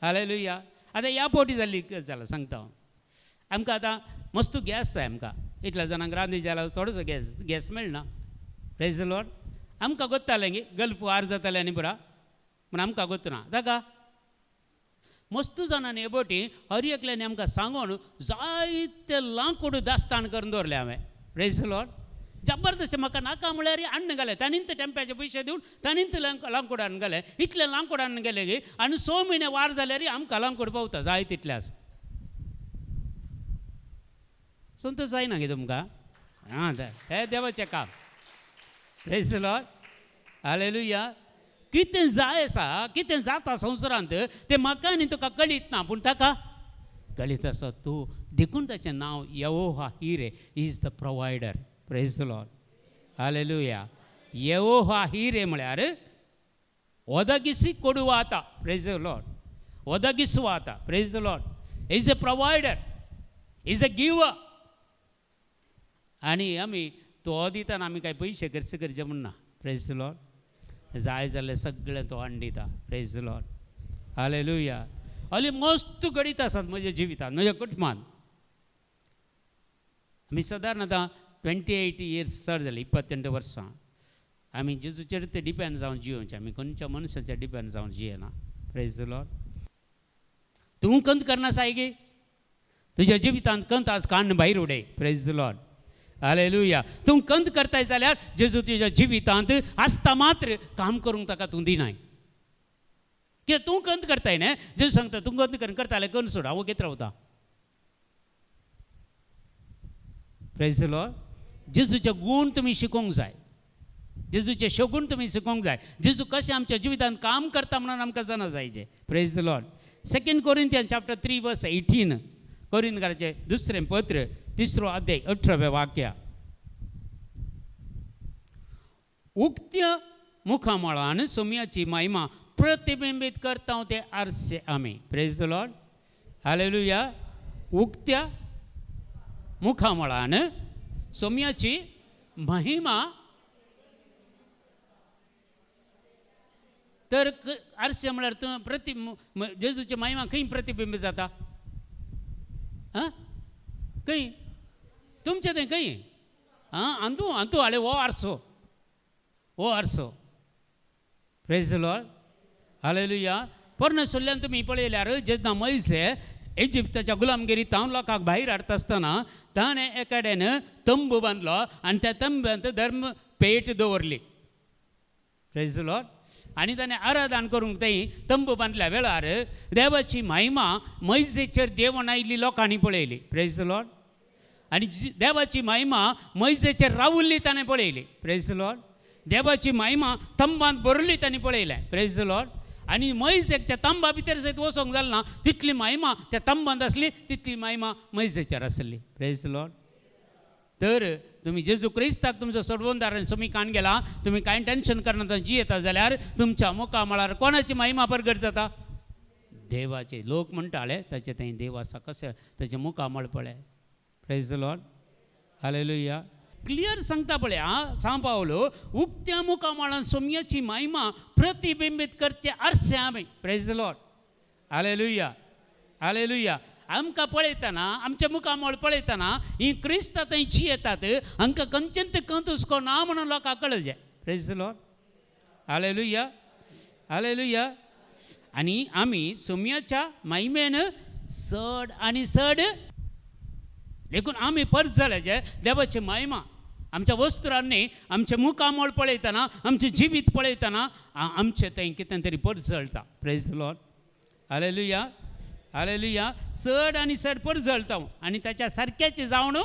Hallelujah. आतां ह्या फावटी जाल्ली गजाल सांगता हांव. आमकां आतां मस्त गॅस जाय आमकां, इतल्या जाणांक रांदी जाल्यार थोडोसो गॅस गॅस मेळना. Praise the Lord. आमकां गोत्तालें गी गल्फ वार जातालें आनी पुरा पूण आमकां गोत्तना ताका मस्त जाणांनी हे बोटी हर एकल्यानी आमकां सांगून जायते लांकूड दास्तान करून दवरलें हांवें. Praise the Lord. जबरदस्त म्हाका नाका म्हळ्यार अन्न घालें ताणींत टेंप्याचे पयशे दिवन ताणींत लांकूड हाडून घालें. इतलें लांकूड हाडून गेलें गी आनी 6 म्हयने वार जाल्यार आमकां लांकूड पावता जाय तितलें आसा. संतोश जायना गे तुमकां? आं, हें देवाचें काम. Praise the Lord. Hallelujah. कितें जाय आसा, कितें जाता संवसारांत तें म्हाका आनी तुका कळीत ना, पूण ताका कळीत आसा. तूं देखून ताचें नांव Jehovah Jireh is the provider. Praise the Lord. Hallelujah. Jehovah Jireh म्हळ्यार ಒದಗಿಸಿ ಕೊಡುವಾತ. Praise the Lord. ಒದಗಿಸುವಾತ. Praise the Lord. Is a provider, is a giver. आनी आमी तो दिताना आमी कांय पयशे खर्च करचे म्हण ना. Praise the Lord. जाय जाल्यार सगळें तो हाडून दिता. Praise the Lord. Hallelujah. हली मस्त घडीत आसात म्हज्या जिवितांत, म्हज्या कुटुंबांत. आमी सादारण आतां 28 इयर्स चड जाली, 28 वर्सां आमी जेजूचेर ते डिपेंड जावन जियोवचें, आमी खंयच्या मनशाचेर डिपेंड जावन जियेना. Praise the Lord. तूं कंत करना गे? तुज्या जिवितांत कंत आज कान भायर उडय. Praise the Lord, hallelujah. तूं कंत करताय जाल्यार जेजू तुज्या जिवितांत आसता मात्र काम करूंक ताका तूं दिनाय. कित्याक तूं कंत करताय न्ही? जेजू सांगता तूं कंत करता जाल्यार कंत सोड, हांव घेत रावता. Praise the Lord. जेजूचे गूण तुमी शिकोवंक जाय, जेजूचे शगूण तुमी शिकोवंक जाय. जेजू कशें आमच्या जिवितांत काम करता म्हणून आमकां जाणा जायचे. Praise the Lord. 2 Corinthians chapter 3 verse 18, कोरिंथकाराचें दुसरें पत्र 3 अध्याय 18वें वाक्य. उक्त्या मुखामळान सोम्याची महिमा प्रतिबिंबीत करता ते आरसे आमी. Praise the Lord, hallelujah. उक्त्या मुखामळान सोम्याची महिमा तर आरसे म्हळ्यार तूं प्रति जेजूची महिमा खंय प्रतिबिंबीत जाता? आं, खंय? तुमचें तें खंय? आं, अंदू अंदू हाडले हो आरसो, हो आरसो. Praise the Lord, hallelujah. पोरण्या सोल्ल्यान तुमी पळयल्यार जेन्ना मोयजे इजिप्ताच्या गुलामगिरी तावन लोकांक भायर हाडटा आसतना ताणें एकाडेन तंबू बांदलो आनी त्या तंब्यांत धर्म पेट दवरली. Praise the Lord. आनी ताणें आराधन करूंक थंय तंबू बांदल्या वेळार देवाची महिमा मोयजेचेर देंवून आयिल्ली लोकांनी पळयली. Praise the Lord. आनी देवाची महिमा मोयजेचेर रावल्ली ताणें पळयली. Praise the Lord. देवाची महिमा तंबांत भरली ताणें पळयलें. Praise the Lord. आनी मोयजेक त्या तंबा भितर जंय वचोंक जालें ना तितली महिमा त्या तंबांत आसली, तितली महिमा मोयजेचेर आसली. Praise the Lord. तर तुमी जेजू क्रिस्ताक तुमचो सोडवणदार आनी सोमी कान गेला, तुमी कांय टेंशन करना जियेता जाल्यार तुमच्या मुखामळार कोणाची महिमा परगट जाता? देवाचे. लोक म्हणटाले ताचें थंय देव आसा, कशें ताचें मुखामळ पळय. Praise the Lord, hallelujah. Clear सांगता पळय आं, सांव पावलो उक्त्या मुखामळान सोम्याची महिमा प्रतिबिंबीत करचे आरसे आमी. Praise the Lord, hallelujah, hallelujah. आमकां पळयतना, आमच्या मुखामळ पळयतना ही क्रिस्त थंय जियेतात, हांकां खंयचेंच कंत हुस्को ना म्हणून लोकांक कळचें. Praise the Lord, hallelujah, hallelujah. आनी आमी सोम्याच्या महिमेन चड आनी चड देखून आमी परत जाल्याचे देवाची महिमा आमच्या वस्त्रांनी, आमचें मुखामळ पळयतना, आमचें जिवीत पळयतना आमचें थंय कितें तरी परजळटा. Praise the Lord, hallelujah, hallelujah. चड आनी चड परजळटा आनी ताच्या सारक्याचें जावन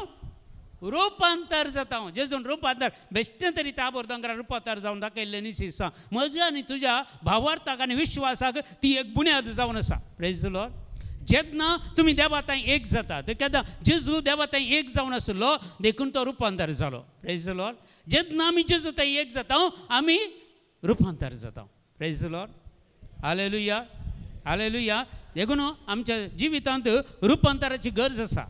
रुपांतर जाता. जेजून रुपांतर बेश्टें तरी ताबोर दोंगरार रुपांतर जावन दाखयल्लें न्ही आसा. म्हज्या आनी तुज्या भावार्थाक आनी विश्वासाक ती एक बुन्याद जावन आसा. Praise the Lord. जेन्ना तुमी देवा थंय एक जाता, केन्ना जेजू देवा थंय एक जावन आसलो देखून तो रुपांतर जालो. Praise the Lord. जेन्ना आमी जेजू थंय एक जाता आमी रुपांतर जाता. Praise the Lord, hallelujah, hallelujah. देखून आमच्या जिवितांत रुपांतराची गरज आसा.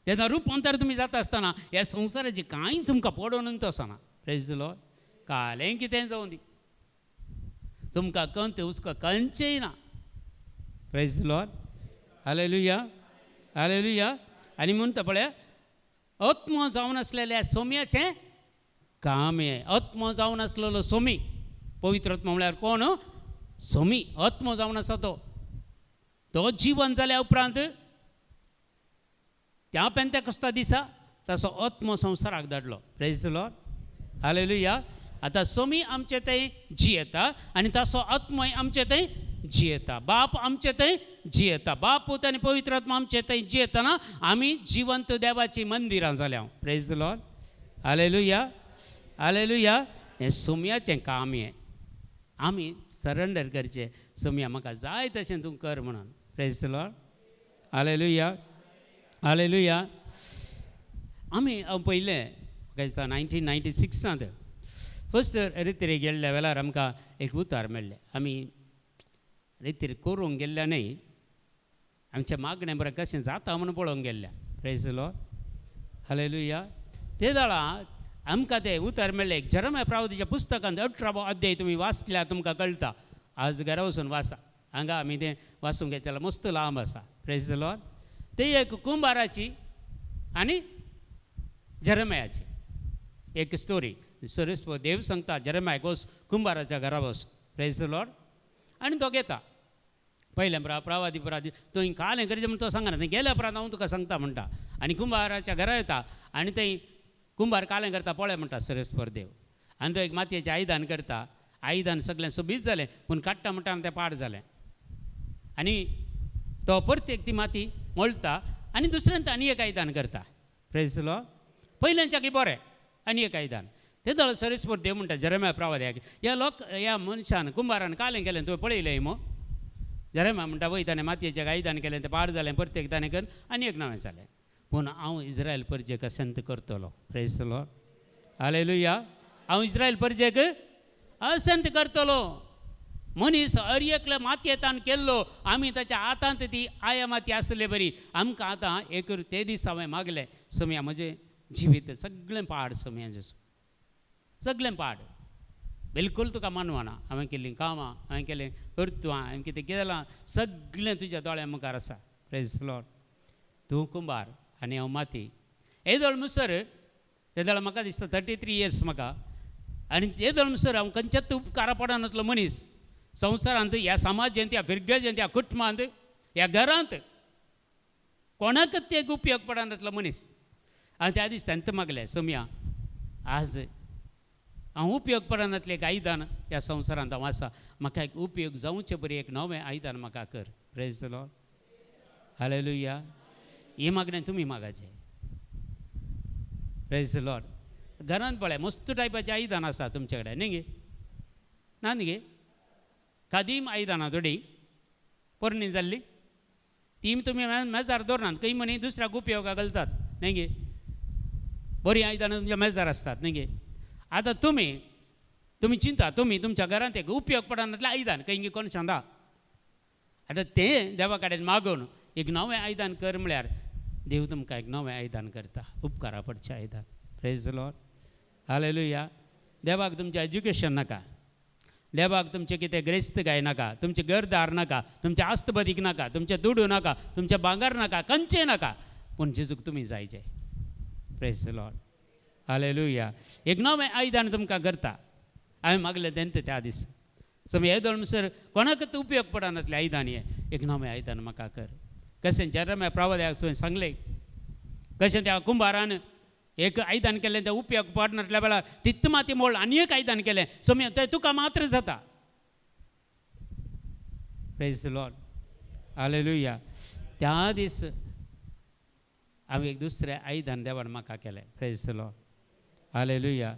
तेन्ना रुपांतर तुमी जाता आसतना ह्या संवसाराची कांय तुमकां पडोवन आसना. Praise the Lord. कालें कितें जावं दी, तुमकां कंत हुस्को खंयचेय ना. Praise the Lord, hallelujah, hallelujah. आनी म्हणटा पळय आत्मो जावन आसलेल्या सोम्याचें काम हें. आत्मो जावन आसलेलो सोमी, पवित्र आत्मो म्हळ्यार कोण? सोमी. आत्मो जावन आसा तो, तो जिवन जाल्या उपरांत त्या पेंतेकोस्ता दिसा ताचो आत्मो संवसाराक धाडलो. Praise the Lord, hallelujah. आतां सोमी आमचे थंय जियेता आनी ताचो आत्मोय आमचे थंय जियेता. बाप आमचे थंय जियेता, बाप पूत आनी पवित्र आत्मा आमचे थंय जियेतना आमी जिवंत देवाचीं मंदिरां जाल्या. Praise the Lord, hallelujah, hallelujah. हें सोम्याचें काम हें. आमी सरेंडर करचें, सोम्या म्हाका जाय तशें तूं कर म्हणून. Praise the Lord, hallelujah, hallelujah. आमी हांव पयलें म्हाका दिसता 1996 फर्स्ट रितीर गेल्ल्या वेळार आमकां एक उतार मेळ्ळें. आमी रितीर करूंक गेल्ल्या न्हय, आमच्या मागणें बरें कशें जाता म्हणून पळोवंक गेल्ल्या. Praise the Lord, hallelujah. ते वेळा आमकां तें उतर मेळ्ळें. एक जेरेमिया प्रावतीच्या पुस्तकांत 18वो अध्याय तुमी वाचल्यार तुमकां कळटा. आज घरा वचून वाचा, हांगा आमी तें वाचूंक घेतल्यार मस्त लांब आसा. Praise the Lord. ते एक कुंभाराची आनी जेरेमियाची एक स्टोरी. सरेस्व देव सांगता जेरेमियाक वच कुंभाराच्या घरा वच. Praise the Lord. आनी तो घेता पयलें प्रवादी परादी थंय कालें करचें म्हण तो सांगना, थंय गेल्या उपरांत हांव तुका सांगता म्हणटा. आनी कुंभाराच्या घरा येता आनी थंय कुंभार कालें करता पळय म्हणटा सरेस्पर देव. आनी तो एक मातयेचें आयदन करता, आयदन सगळें सोबीत जालें पूण काडटा म्हणटा आनी तें पाड जालें. आनी तो परत एक ती माती मोळटा आनी दुसऱ्यांत आनी एक आयदन करता. प्रेज लॉर्ड. पयल्यांच्याकय बरें आनी एक आयदन. ते दोळे सरेस्पर देव म्हणटा जेरेमिया प्रवाद्याक, ह्या लोक ह्या मनशान कुंभारान कालें केलें तुवें पळयलें मो. जेरेमिया म्हणटा वय ताणें मातयेचें आयदन केलें तें पाड जालें, परत एक ताणें करून आनी एक नवें जालें. पूण हांव इस्रायल परजेक असेंत करतलो. Praise Lord. हालेलुया. हांव इस्रायल परजेक असेंत करतलो. मनीस हर एकले मातयेतान केल्लो, आमी ताच्या हातांत ती आया माती आसले बरी. आमकां आतां एक ते दीस हांवें मागलें सोमया म्हजें जिवीत सगळें पाड सोमया जेजू, सगळें पाड, बिलकूल तुका मानवना. हांवें केल्लीं कामां, हांवें केल्लीं कर्तुवां, हांवें कितें केलां सगळें तुज्या दोळ्यां मुखार आसा. Praise Lord. तूं कुंभार आनी हांव माती. येदोळ मुसर तेदोळ म्हाका दिसता 33 इयर्स म्हाका. आनी येदोळ मुसर हांव खंयच्याच उपकारा पडनातलो मनीस संवसारांत, ह्या समाजांत, ह्या फिरगेजांत, ह्या कुटुंबांत, ह्या घरांत कोणाकच एक उपयोग पडनातलो मनीस. आनी त्या दीस तांकां मागलें सोमया आज हांव उपयोग पडनातलें एक आयदन ह्या संवसारांत हांव आसा, म्हाका एक उपयोग जावचे बरी एक नवें आयदन म्हाका कर. Praise the Lord. हालेलुया. हें मागणें तुमी मागाचें. Praise the Lord. घरांत पळय मस्त टायपाचें आयदन आसा तुमचे कडेन न्ही गे, ना न्ही गे, कादीम आयदनां थोडीं पोरणी जाल्ली ती तुमी मेजार दवरनात, खंय म्हणी दुसऱ्याक उपयोगाक घालतात न्ही गे. बरीं आयदनां तुमच्या मेजार आसतात न्ही गे. आतां तुमी तुमी चिंता, तुमी तुमच्या घरांत एक उपयोग पडनातलें आयदन खंय गे कोण सांदा. आतां तें देवा कडेन मागून एक नवें आयदन कर म्हळ्यार देव तुमकां एक नवें आयदन करता, उपकारा पडचें आयदन. Praise the Lord. हालेलुया. देवाक तुमचें एज्युकेशन नाका, देवाक तुमचें कितें ग्रेस्तकाय नाका, तुमचें घरदार नाका, तुमचें आस्तबदीक नाका, तुमचें दुडू नाका, तुमचें भांगर नाका, खंयचें नाका, पूण जेजूक तुमी जायचे. Praise the Lord. हालेलुया. एक नवें आयदन तुमकां करता. हांवें मागलें तें त्या दीस समी येदोळ म्हणसर कोणाकच उपयोग पडनातलें आयदन हें, एक नवें आयदन म्हाका कर. कशें जेरमिया प्रवाद्याक तुवें सांगलें, कशें त्या कुंभारान एक आयदन केलें तें उपयोग पडनातल्या वेळार तित माती मोळ आनी एक आयदन केलें सोम्या तें तुका मात्र जाता. Praise the Lord. हालेलुया. त्या दीस हांवें एक दुसरें आयदन देवान म्हाका केलें. Praise the Lord. Hallelujah.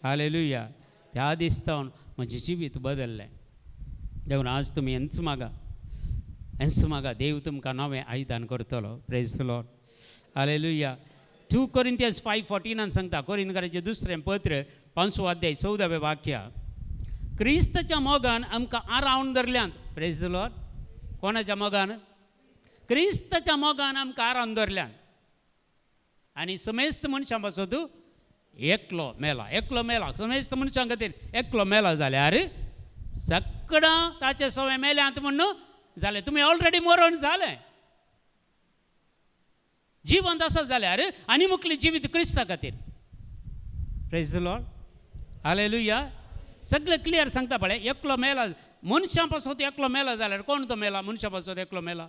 Hallelujah. त्या दीस सावन म्हजें जिवीत बदल्लें. देवन आज तुमी हेंच मागा, हेंच मागा, देव तुमकां नवें आयदन करतलो. Praise the Lord. Hallelujah. 2 Corinthians 5:14 सांगता, कोरिंथकाराचें दुसरें पत्र 5 अध्याय 14वें वाक्य, क्रिस्ताच्या मोगान आमकां आरावन धरल्यांत. Praise the Lord. कोणाच्या मोगान? क्रिस्ताच्या मोगान आमकां आरावन धरल्यांत. आनी समेस्त मनशां पासत एकलो मेला, एकलो मेला, समेस्त मनशां खातीर एकलो मेला जाल्यार सगळां ताचे सवय मेल्यांत म्हण जालें. तुमी ऑलरेडी मरण जालें. जिवंत आसत जाल्यार आनी मुखली जिवीत क्रिस्ता खातीर. Praise the Lord. हालेलुया. सगळें क्लियर सांगता पळय, एकलो मेला मनशां पासत एकलो मेला जाल्यार कोण तो मेला? मनशां पासत एकलो मेला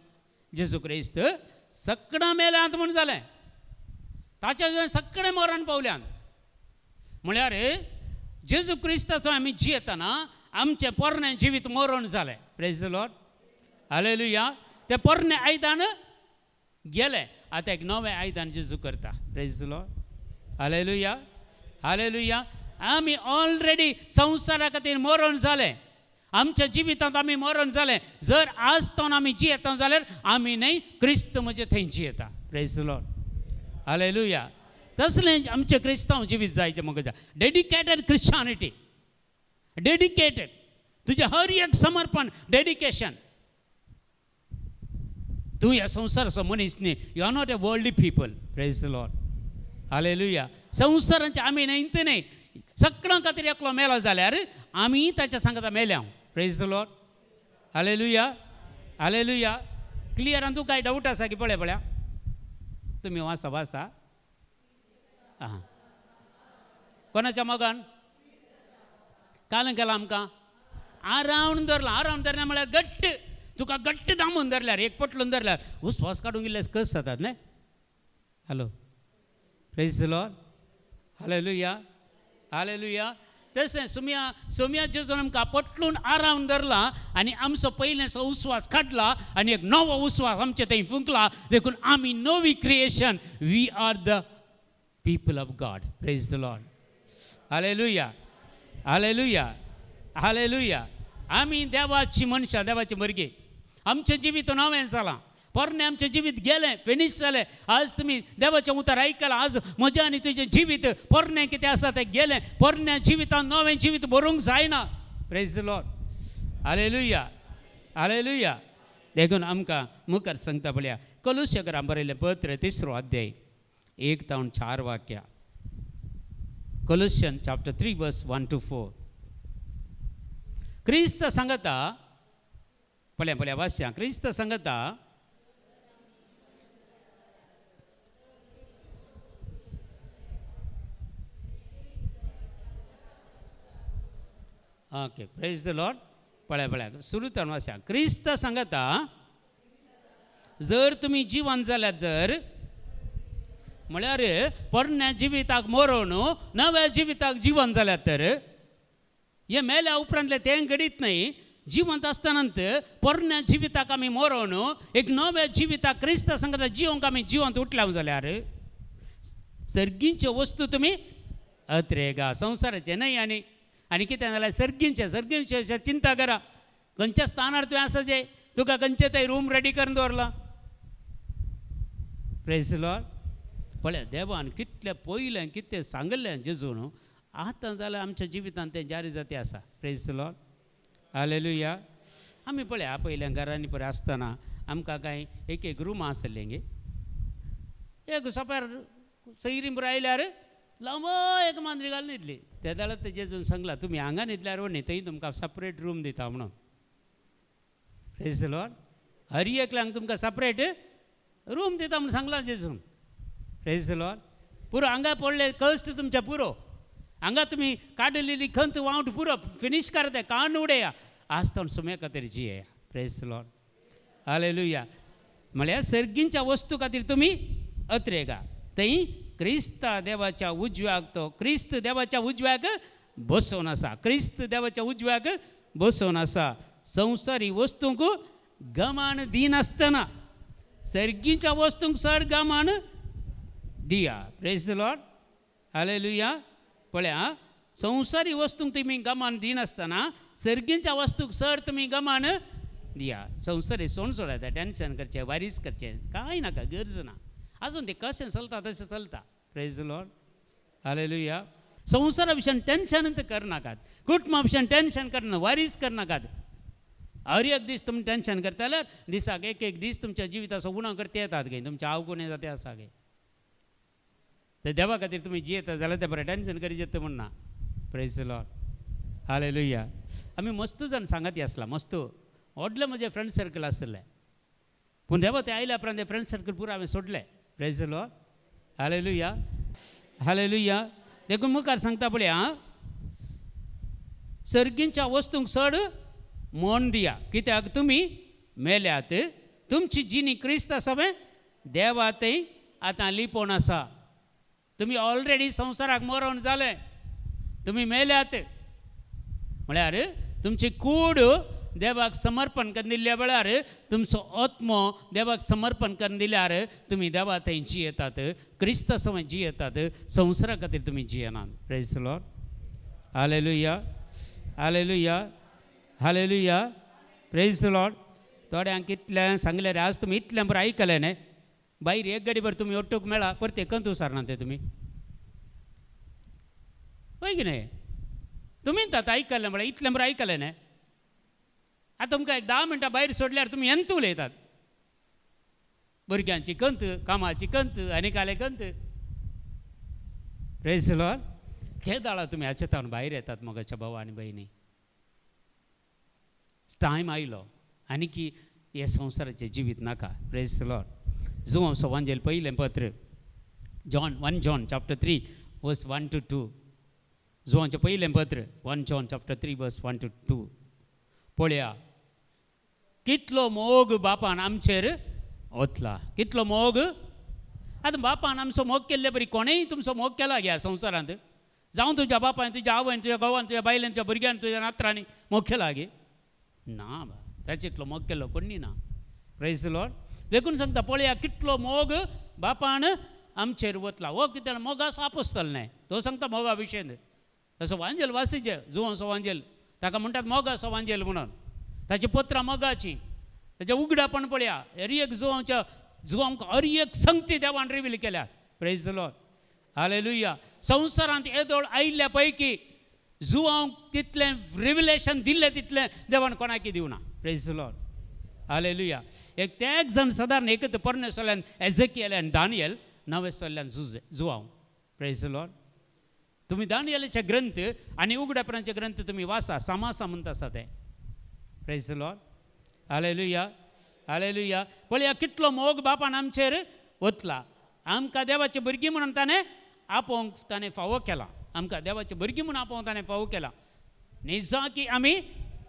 जेजू क्रिस्त सगळां मेल्यांत म्हूण जालें. ताच्या सगळें मरण पावल्यान म्हळ्यार जेजू क्रिस्ताचो आमी जियेतना आमचें पोरणें जिवीत मरण जालें. Praise the Lord. हालेलुया. तें पोरणें आयदन गेलें, आतां एक नवें आयदन जेजू करता. Praise the Lord. Hallelujah. Hallelujah. आमी ऑलरेडी संवसारा खातीर मरण जालें. आमच्या जिवितांत आमी मरण जालें. जर आज तो आमी जियेता जाल्यार आमी न्हय क्रिस्त म्हजे थंय जियेता. Praise the Lord. हालेलुया. तसलें आमचें क्रिस्तांव जिवीत जायचें म्हाका. डेडिकेटेड क्रिश्चानिटी, डेडिकेटेड, तुजें हर एक समर्पण, डेडिकेशन. तूं ह्या संवसाराचो मनीस न्ही, you are not a worldly people. Praise the Lord. हालेलुया. संवसारांचे आमी न्हय ते न्हय, सगळ्यां खातीर एकलो मेला जाल्यार आमी ताच्या सांगता मेल्या. Praise the Lord. Hallelujah. Hallelujah. Clear आनी तूं कांय डावट आसा की पळय पळया तुमी वाचा वाचा. आं, कोणाच्या मोगान काल केला आमकां आरावन धरला. आरावन धरला म्हळ्यार घट्ट. तुका घट्ट दामून धरल्यार, एक पोटलून धरल्यार उस्वास काडूंक इल्ले कस जातात न्हय. Hello, praise the Lord, hallelujah, hallelujah. तशें सुमया सोम्या जेजून आमकां पोटलून आरावन धरला आनी आमचो पयलेंचो उस्वास काडला आनी एक नवो उस्वास आमचे थंय फुंकला. देखून आमी नवी creation, we are the people of God. Praise the Lord, hallelujah, hallelujah, hallelujah. आमी देवाची मनशां, देवाची भुरगीं. आमचें जिवीत नवें जालां, पोरणें आमचें जिवीत गेलें, फिनीश जालें. आज तुमी देवाचें उतर आयकलां, आज म्हजें आनी तुजें जिवीत पोरणें कितें आसा तें गेलें. पोरण्या जिवितान नवें जिवीत बरोवंक जायना. Praise the Lord, hallelujah, hallelujah. देखून आमकां मुखार सांगता पळया, कलुशकरां बरयलें पत्र 3 अध्याय 1 ते 4 वाक्या. Colossians chapter 3 verse 1 to 4. क्रिस्त सांगता, पळया पळया वाचया, क्रिस्त सांगता, ओके, प्रेज the Lord. पळया पळया सुरू तर वाचया, क्रिस्त सांगता, जर तुमी जिवन जाल्यार, जर म्हळ्यार पोरण्या जिविताक मरोन नव्या जिविताक जिवन जाल्यार, तर हे मेल्या उपरांतलें तें घडीत न्हय. जिवंत आसतना पोरण्या जिविताक आमी मरोन एक नव्या जिविताक क्रिस्ता सांगता जिवंक आमी जिवंत उठल्या जाल्यार सर्गींच्यो वस्तू तुमी अत्रेगा, संवसाराचें न्हय. आनी आनी कितें जाल्यार सर्गींचें, सर्गींचें चिंता करा. खंयच्या स्थानार तुवें आसा जे तुका खंयचें थंय रूम रेडी करून दवरला. Praise the Lord. पळय देवान कितलें पयलें कितें सांगलें जेजून, आतां जाल्यार आमच्या जिवितांत तें जारी जाती आसा. Praise the Lord, hallelujah. आमी पळया पयल्या घरांनी पळय आसतना आमकां कांय एक एक रुमां आसलें गे. एक सोप्यार सैरी बरें आयल्यार लांबो एक मांद्री घालून न्हिदली. ते जाल्यार ते जेजून सांगलां, तुमी हांगा न्हिदल्यार न्ही, थंय तुमकां सेपरेट रूम दिता म्हणून. प्रेज the Lord. हर एकल्यांक तुमकां सेपरेट रूम दिता म्हणून सांगलां जेजून. Praise the Lord. पुरो हांगा पडले कश्ट तुमचें पुरो, हांगा तुमी काडलेली खंत वावट पुरो फिनीश करता, कान उडया. आज तो सुम्या खातीर जियेया. Praise the Lord, hallelujah. म्हळ्यार सर्गींच्या वस्तू खातीर तुमी अत्रेगा, थंय क्रिस्ता देवाच्या उजव्याक, तो क्रिस्त देवाच्या उजव्याक बसोवन आसा, क्रिस्त देवाच्या उजव्याक बसोवन आसा. संवसारी वस्तूंक गमान दिनासतना सर्गीच्या वस्तूंक चड गमान दिया. प्रेज the Lord, hallelujah. पळया, संवसारी वस्तूंक तुमी गमान दिनासतना सर्गींच्या वस्तूंक चड तुमी गमान दिया. संवसारी सोण सोडायता, टेंशन करचें, वारीस करचें, कांय नाका, गरज ना. आजून तें कशें चलता तशें चलता. Praise the Lord, hallelujah. संवसारा विशयान टेंशन करनाकात, कुटुंबा विशयान टेंशन करना, वारीस करनाकात. हर एक दीस तुमी टेंशन करता जाल्यार दिसाक एक एक दीस तुमच्या जिविताचो उणो करते येतात गे, तुमच्या अवगुण येता ते आसा गे. ते देवा खातीर तुमी जियेता जाल्यार तें बरें टेंशन करीत म्हण ना. Praise the Lord, hallelujah. आमी मस्तू जाण सांगाती आसला, मस्तू व्हडलें म्हजें फ्रेंड सर्कल आसलें, पूण देवा ते आयल्या उपरांत तें फ्रेंड सर्कल पुरो हांवें सोडलें. Praise the Lord, hallelujah, hallelujah. देखून मुखार सांगता पळया, सर्गींच्या वस्तूंक चड मन दिया, कित्याक तुमी मेल्यात, तुमची जिणी क्रिस्त आसा देवा थंय आतां लिपोवन आसा. तुमी ऑलरेडी संवसाराक मरोन जालें, तुमी मेल्यात. म्हळ्यार तुमची कूड देवाक समर्पण करून दिल्ल्या वेळार, तुमचो आत्मो देवाक समर्पण करून दिल्यार तुमी देवा थंय जियेतात, क्रिस्ता समेत जियेतात, संवसारा खातीर तुमी जियेनात. Praise the Lord, hallelujah, hallelujah, hallelujah. Praise the Lord. थोड्यांक कितलें सांगलें रे, आज तुमी इतलें बरें आयकलें न्ही, भायर एक गाडी बरें तुमी ओटूक मेळा, परते कंत विचारना ते तुमी, हय की न्हय? तुमी आतां आयकलें म्हळ्यार इतलें बरें आयकलें न्ही, आतां तुमकां एक 10 मिनटां भायर सोडल्यार तुमी एंत उलयतात, भुरग्यांची कंत, कामाची कंत, आनी काले कंत. Praise the Lord. केदाळा तुमी हाचे तावन भायर येतात मोगाच्या भाव आनी भयणी. टायम आयलो आनी की हे संवसाराचें जिवीत नाका. Praise the Lord. जुवांव सवांजेल पयलें पत्र, John 1 John chapter 3 verse 1 to 2. जुवांचें पयलें पत्र 1 John chapter 3 verse 1 to 2. पळया कितलो मोग बापान आमचेर ओतला, कितलो मोग. आतां बापान आमचो मोग केल्ले बरी कोणेय तुमचो मोग केला ह्या संवसारांत, जावं तुज्या बापायन, तुज्या आवयन, तुज्या घोवान, तुज्या बायलेन, तुज्या भुरग्यान, तुज्या नात्रांनी मोग केला गे? ना बा, ताचे इतलो मोग केल्लो कोणी ना. प्रेज लॉर्ड. देखून सांगता पळया कितलो मोग बापान आमचेर वतला. हो कितें मोगास आपोस्तल न्हय, तो सांगता मोगा विशयन. तसो वांजेल वासीचे जुवांचो वांजेल, ताका म्हणटात मोगाचो वांजेल म्हणून. ताची पत्रां मोगाची, ताचें उगडापण पळया. हर एक जुवांच्या जुवांक हर एक संगती देवान रिवील केल्या. Praise Lord, hallelujah. संवसारांत येदोळ आयिल्ल्या पैकी जुवांक तितलें रिविलेशन दिल्लें तितलें देवान कोणाकी दिवना. Praise Lord, hallelujah. एक ते एक जाण सादारण एकच पोरणे सोल्यान एझेकियल आनी दानियल, नवे सोल्यान जुवांव. Praise Lord. तुमी दानियलाचे ग्रंथ आनी उगडापणाचे ग्रंथ तुमी वाचा, सामासा म्हणटा आसा ते. प्रेज लॉर्ड, हालेलुया, हालेलुया. पळया कितलो मोग बापान आमचेर वतला. आमकां देवाचे भुरगीं म्हणून ताणें आपोवंक ताणें फावो केला. आमकां देवाचे भुरगीं म्हणून आपोवंक ताणें फावो केला. निजाकी आमी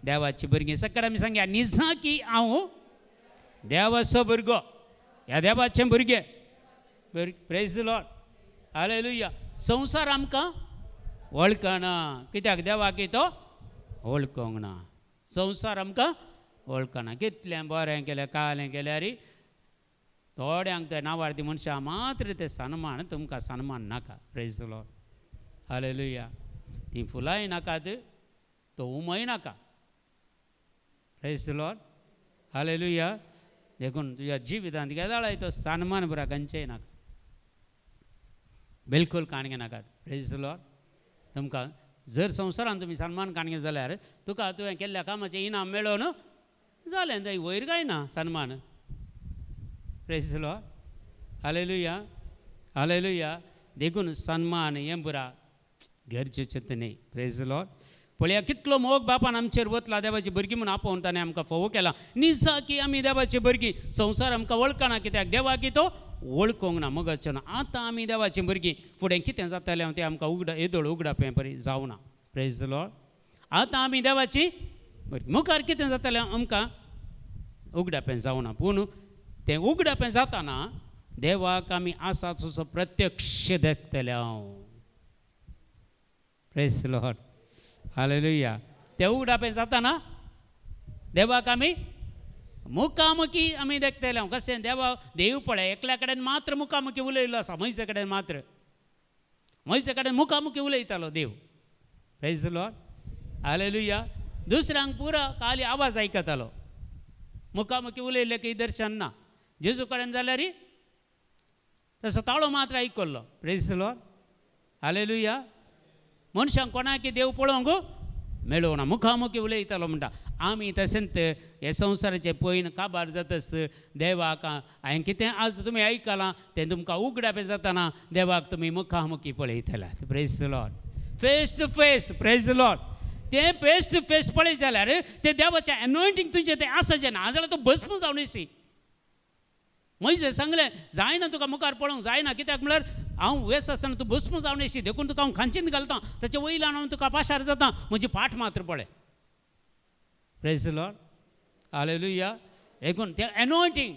देवाची भुरगीं. सकाळ आमी सांगया, निजाकी हांव देवाचो भुरगो, ह्या देवाचें भुरगें. Praise Lord, hallelujah. संवसार आमकां वळखना, कित्याक देवाक तो वळखूंक ना. संवसार आमकां वळखना. कितलें बरें केलें कालें केल्यार थोड्यांक ते नावार्दी मनशां मात्र ते सन्मान, तुमकां सन्मान नाका. प्रेज लॉर्ड, हालेलुया. तीं फुलांय नाकात, तो उमय नाका. Praise Lord, hallelujah. देखून तुज्या जिवितांत केदाळाय तो सन्मान बरा खंयचेय नाका, बिलकूल काणगे नाकात. प्रेज लॉर्ड. तुमकां जर संवसारान तुमी सन्मान काणगे जाल्यार तुका तुवें केल्ल्या कामाचें इनाम मेळोवन जालें, थंय वयर काय ना सन्मान. प्रेज लॉर्ड, हालेलुया, हालेलुया. देखून सन्मान हें पुरा गरजेचें न्हय. Praise Lord. पळया कितलो मोग बापान आमचेर वतला. देवाची भुरगीं म्हणून आपोवन ताणें आमकां फोवो केला. निजाकी आमी देवाची भुरगीं. संवसार आमकां वळखना, कित्याक देवाक तो वळखूंक ना मोगाचें ना. आतां आमी देवाची भुरगीं, फुडें कितें जातलें तें आमकां उगडा येदोळ उगडापें बरी जावना. प्रेज लॉर्ड. आतां आमी देवाची भुरगीं, मुखार कितें जातलें आमकां उगडापें जावना. पूण तें उगडापें जाताना देवाक आमी आसा तसो प्रत्यक्ष देखतले हांव. प्रेज लॉर्ड, हालेलुया. तें उगडापें जाताना देवाक आमी मुखामुखी आमी देखतले. कशें देवा देव पळय एकल्या कडेन मात्र मुखामुखी उलयल्लो आसा, म्हयसे कडेन मात्र, म्हयसे कडेन मुखामुखी उलयतालो देव. Praise Lord, hallelujah. दुसऱ्यांक पुरो खाली आवाज आयकतालो, मुखामुखी उलयल्लें की दर्शन ना. जेजू कडेन जाल्यार तसो ताळो मात्र आयकल्लो. Praise Lord, hallelujah. मनशांक कोणाक देव पळोवंक मेळोवना, मुखामुखी उलयतालो म्हणटा. आमी तशेंच हे संवसाराचे पयन काबार जातच देवाक हांवें कितें आज तुमी आयकलां तें तुमकां उगडापें जाताना देवाक तुमी मुखामुखी पळयतले. Praise Lord, face to face. Praise Lord. तें फेस टू फेस पळयत जाल्यार तें देवाचें एनॉयंटींग तुजें तें आसा जें ना जाल्यार तो भस्म जावन येसी. म्हजें सांगलें जायना तुका मुखार पळोवंक जायना, कित्याक म्हळ्यार हांव वेच आसतना तूं भस्म जावन येशी, देखून तुका हांव खांचीन घालता, ताचे वयल्यान हांव तुका पाशार जाता, म्हजी फाट मात्र पळय. Praise Lord, hallelujah. देखून तें एनॉयंटींग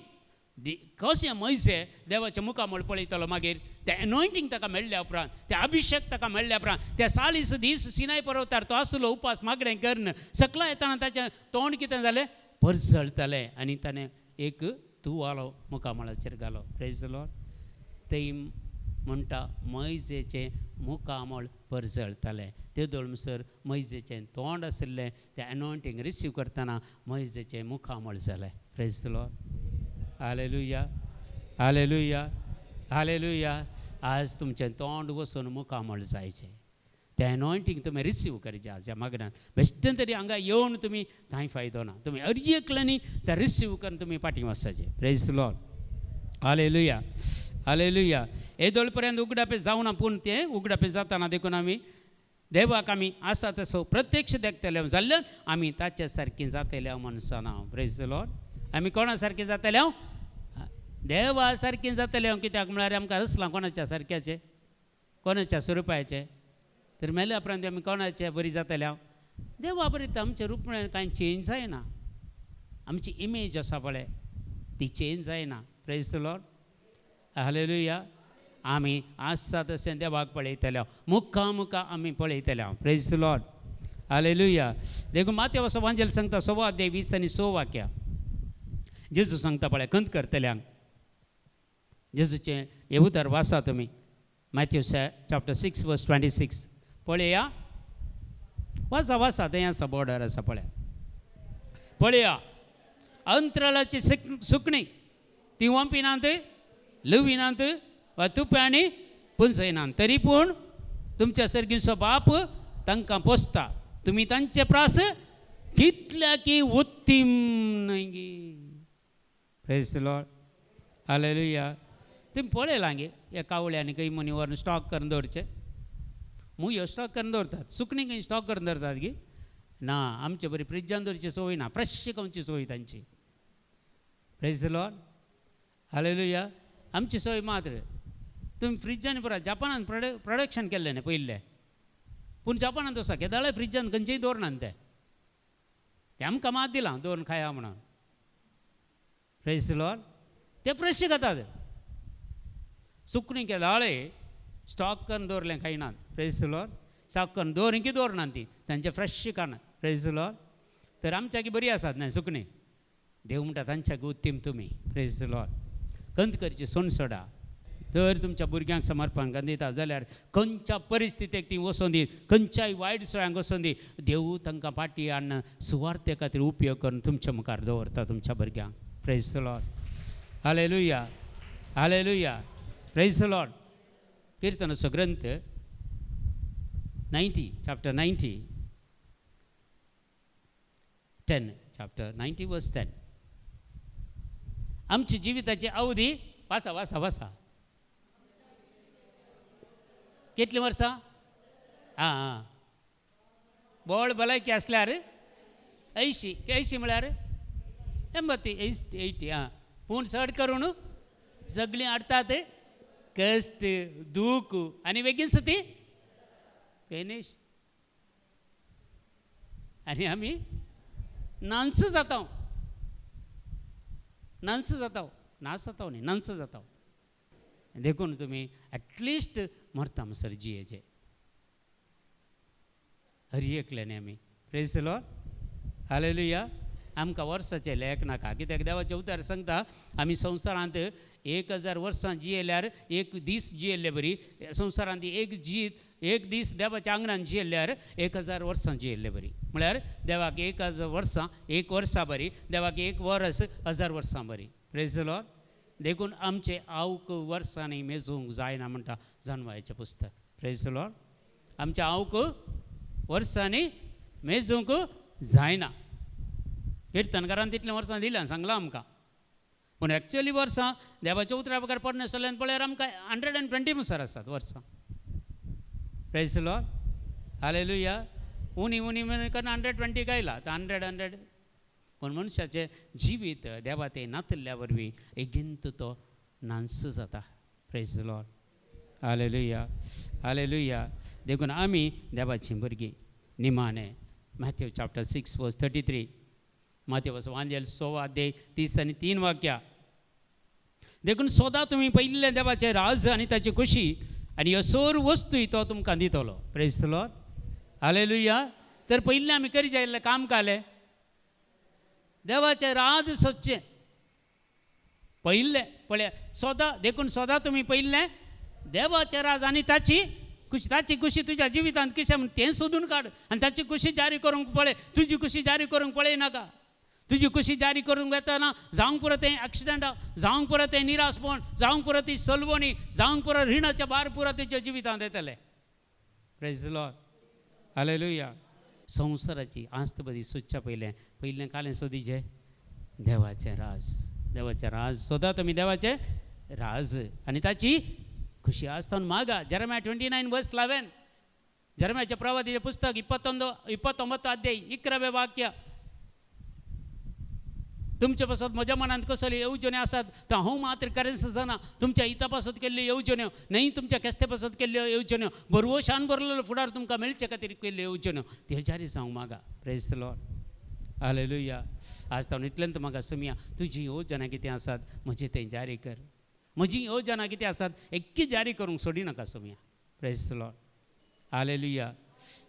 कशें म्हयसे देवाच्या मुखामळ पळयतलो, मागीर तें एनॉयंटींग ताका मेळ्ळ्या उपरांत, तें अभिशेक ताका मेळ्ळ्या उपरांत, त्या 40 दीस सिनाय पर्वतार तो आसलो उपास मागणें करून सकला येतना ताचें तोंड कितें जालें परजळटलें आनी ताणें एक तुवालो मुखामळाचेर घालो. प्रेज लॉर्ड. थंय म्हणटा मैजेचें मुखामळ परजळटालें. ते म्हणसर मैजेचें तोंड आशिल्लें तें एनॉयंटींग रिसीव करतना मैजेचें मुखामळ जालें. Praise Lord, hallelujah, hallelujah, hallelujah. आज तुमचें तोंड वचून मुखामळ जायचें, तें एनॉयंटींग तुमी रिसीव करचें. आज ह्या मागण्यान बेश्टें तरी हांगा येवन तुमी कांय फायदो ना, तुमी अर्जी एकल्यांनी तें रिसीव करून तुमी फाटीं वचपाचें. प्रेज लॉर्ड, हालेलुया, हालेलुया. येदोळ पर्यंत उगडापें जावना, पूण तें उगडापें जाताना देखून आमी देवाक आमी आसा तसो प्रत्यक्ष देखतले जाल्ल्यान आमी ताचे सारकीं जातले मनशां. प्रेज लॉर्ड. आमी कोणा सारकीं जातले? देवा सारकीं जातले. कित्याक म्हळ्यार आमकां रसलां कोणाच्या सारक्याचें, कोणाच्या स्वरुपाचें, तर मेल्या उपरांत आमी कोणाचे बरी जातले? देवा बरी. आमचें रूप म्हळ्यार कांय चेंज जायना. आमची इमेज आसा पळय ती चेंज जायना. Praise the Lord, hallelujah. आमी आसा तशें देवाक पळयतले, मुखा मुखा आमी पळयतले. Praise the Lord, hallelujah. देखून माथ्या वांजेल सांगता 6 अध्याय 20 आनी 6 वाक्या जेजू सांगता पळय खंत करतल्यांक. जेजूचें हें उतर वाचा तुमी, मॅथ्यू चॅप्टर 6 वर्स 26 पळया, वाचा वाचा, थंय आसा बॉर्डर आसा पळया. पळया अंतराळाची सुकणी ती वंपिनात लुविनात वा तुप्यांनी पुंजयनात, तरी पूण तुमच्या सर्गीचो बाप तांकां पोसता. तुमी तांचे प्रास कितल्या की उत्तीम न्हय गी. प्रेज the Lord, hallelujah. तुमी पळयलां गे ह्या कावळ्यांनी खंय मनी व्हरून स्टॉक करून दवरचे, मुयो स्टॉक करून दवरतात, सुकणीं खंय स्टॉक करून दवरतात गी ना. आमचे बरी फ्रिजान दवरची संवय ना, फ्रेश खावची संवय तांची. Praise the Lord, hallelujah. आमची संवय मात्र तुमी फ्रिजान पुरा जपानान प्रोडक्शन केल्लें न्ही पयिल्लें, पूण जपानान तसो केदाळाय फ्रिजान खंयचेय दवरनात ते, ते आमकां मात दिलां दवरून खाया म्हणून. प्रेज the Lord, ते फ्रेश खातात. सुकणीं केदाळे स्टॉक करून दवरलें खायनात. प्रेज the Lord, stock करून दवरून की दवरनात ती, तांचे फ्रेश खानात. प्रेज the Lord. तर आमच्याकी बरी आसात न्हय सुकणीं, देव म्हणटा तांच्याकी उत्तीम तुमी. प्रेज the Lord. खंत करची सोन सोडा, तर तुमच्या भुरग्यांक समर्पण करून दिता जाल्यार खंयच्या परिस्थितीक ती वचोन दी, खंयच्याय वायट सोयांक वचोन दी, देव तांकां फाटी हाडून सुवार्थे खातीर उपयोग करून तुमच्या मुखार दवरता तुमच्या भुरग्यांक. Praise the Lord, hallelujah, hallelujah. Praise the Lord. किर्तनाचो Granth 90 chapter 90 10 chapter 90 verse 10. आमची जिविताची अवधी वासा वासा वासा कितलीं वर्सां? आं आं, बोळ भलायकी आसल्यार 80, 80 म्हळ्यार 80, 80. आं, पूण चड करून सगळीं हाडटात कश्ट दूख आनी बेगीनच ती फिनीश, आनी आमी नांस जाता, नांस जाता, नास जाता न्ही, नांस जाता. देखून तुमी एटलिस्ट मरता म्हणसर जियेचे हर एकल्यानी आमी. Praise the Lord, hallelujah. आमकां वर्साचें लेख नाका, कित्याक देवाचें उतर सांगता आमी संवसारांत 1000 वर्सां जियेल्यार एक दीस जियेल्ले बरी, संवसारांत एक दीस देवाच्या आंगणान जियेल्यार 1000 वर्सां जियेल्ले बरी. म्हळ्यार देवाक 1000 वर्सां, एक वर्सां बरी, देवाक एक वर्स 1000 वर्सां बरी. Praise the Lord. देखून आमचे आवक वर्सांनी मेजूंक जायना म्हणटा जानवायचें पुस्तक. Praise the Lord. आमच्या आवक वर्सांनी मेजूंक जायना. किर्तनकारान तितलीं वर्सां दिल्यां सांगलां आमकां, पूण एक्चुअली वर्सां देवाच्या उतरा प्रकार पोरणे सल्ल्यान पळयार आमकां 120 मुसार आसात वर्सां. Praise the Lord, hallelujah. उणी उणी करून 120 आयला आतां 100 100. पूण मनशाचें जिवीत देवा तें नातिल्ल्या वरवीं एगींत तो नांस जाता. Praise the Lord, hallelujah, hallelujah. देखून आमी देवाचीं भुरगीं निमाणें मॅथ्यू चॅप्टर 6 वर्स 33, माथ्यू वांजेल 6 अध्याय 30 आनी 3 वाक्या. देखून सोदा तुमी पयिल्लें देवाचें राज आनी ताची खुशी, आनी ह्यो सोर वस्तूय तो तुमकां दितलो. Praise the Lord, hallelujah. तर पयिल्लें आमी करी जाय काम कालें देवाचें राज सोदचें पयिल्लें पळया सोदा. देखून सोदा तुमी पयिल्लें देवाचें राज आनी ताची खुशी, ताची खुशी तुज्या जिवितांत कितें म्हण तें सोदून काड आनी ताची खुशी जारी करूंक पळय. तुजी खुशी जारी करूंक पळय नाका. तुजी खुशी जारी करूंक वेतना जावंक पुरो तें एक्सिडंट, जावंक पुरो तें निराशपण, जावंक पुरो ती सलवणी, जावंक पुरो रिणाचें भार पुरो तुज्या जिवितांत येतलें. Praise the Lord, hallelujah. संवसाराची आस्त बरी सोदच्या पयलें पयलें कालें सोदीचें देवाचें राज, देवाचें राज सोदा तुमी देवाचें राज आनी ताची खुशी आसतना मागा. जेरेमिया 29 वर्स 11, जेरेमियाच्या प्रवादीचें पुस्तक 29 अध्याय 11वें वाक्य. तुमचे पासत म्हज्या मनांत कसल्यो येवजण्यो आसात तो हांव मात्र करेंस जाना. तुमच्या हिता पासत केल्ल्यो येवजण्यो न्हय, तुमच्या केस्ते पासत केल्ल्यो येवजण्यो, बरवशान भरलेलो फुडार तुमकां मेळचे खातीर केल्ल्यो येवजण्यो त्यो जारी जावंक मागा. Praise the Lord, hallelujah. आज ताणून इतल्यान म्हाका सोमया तुजी योजना कितें आसात म्हजें तें जारी कर, म्हजी योजना कितें आसात एक्की जारी करूंक सोडी नाका Somaiya. Praise the Lord. Hallelujah.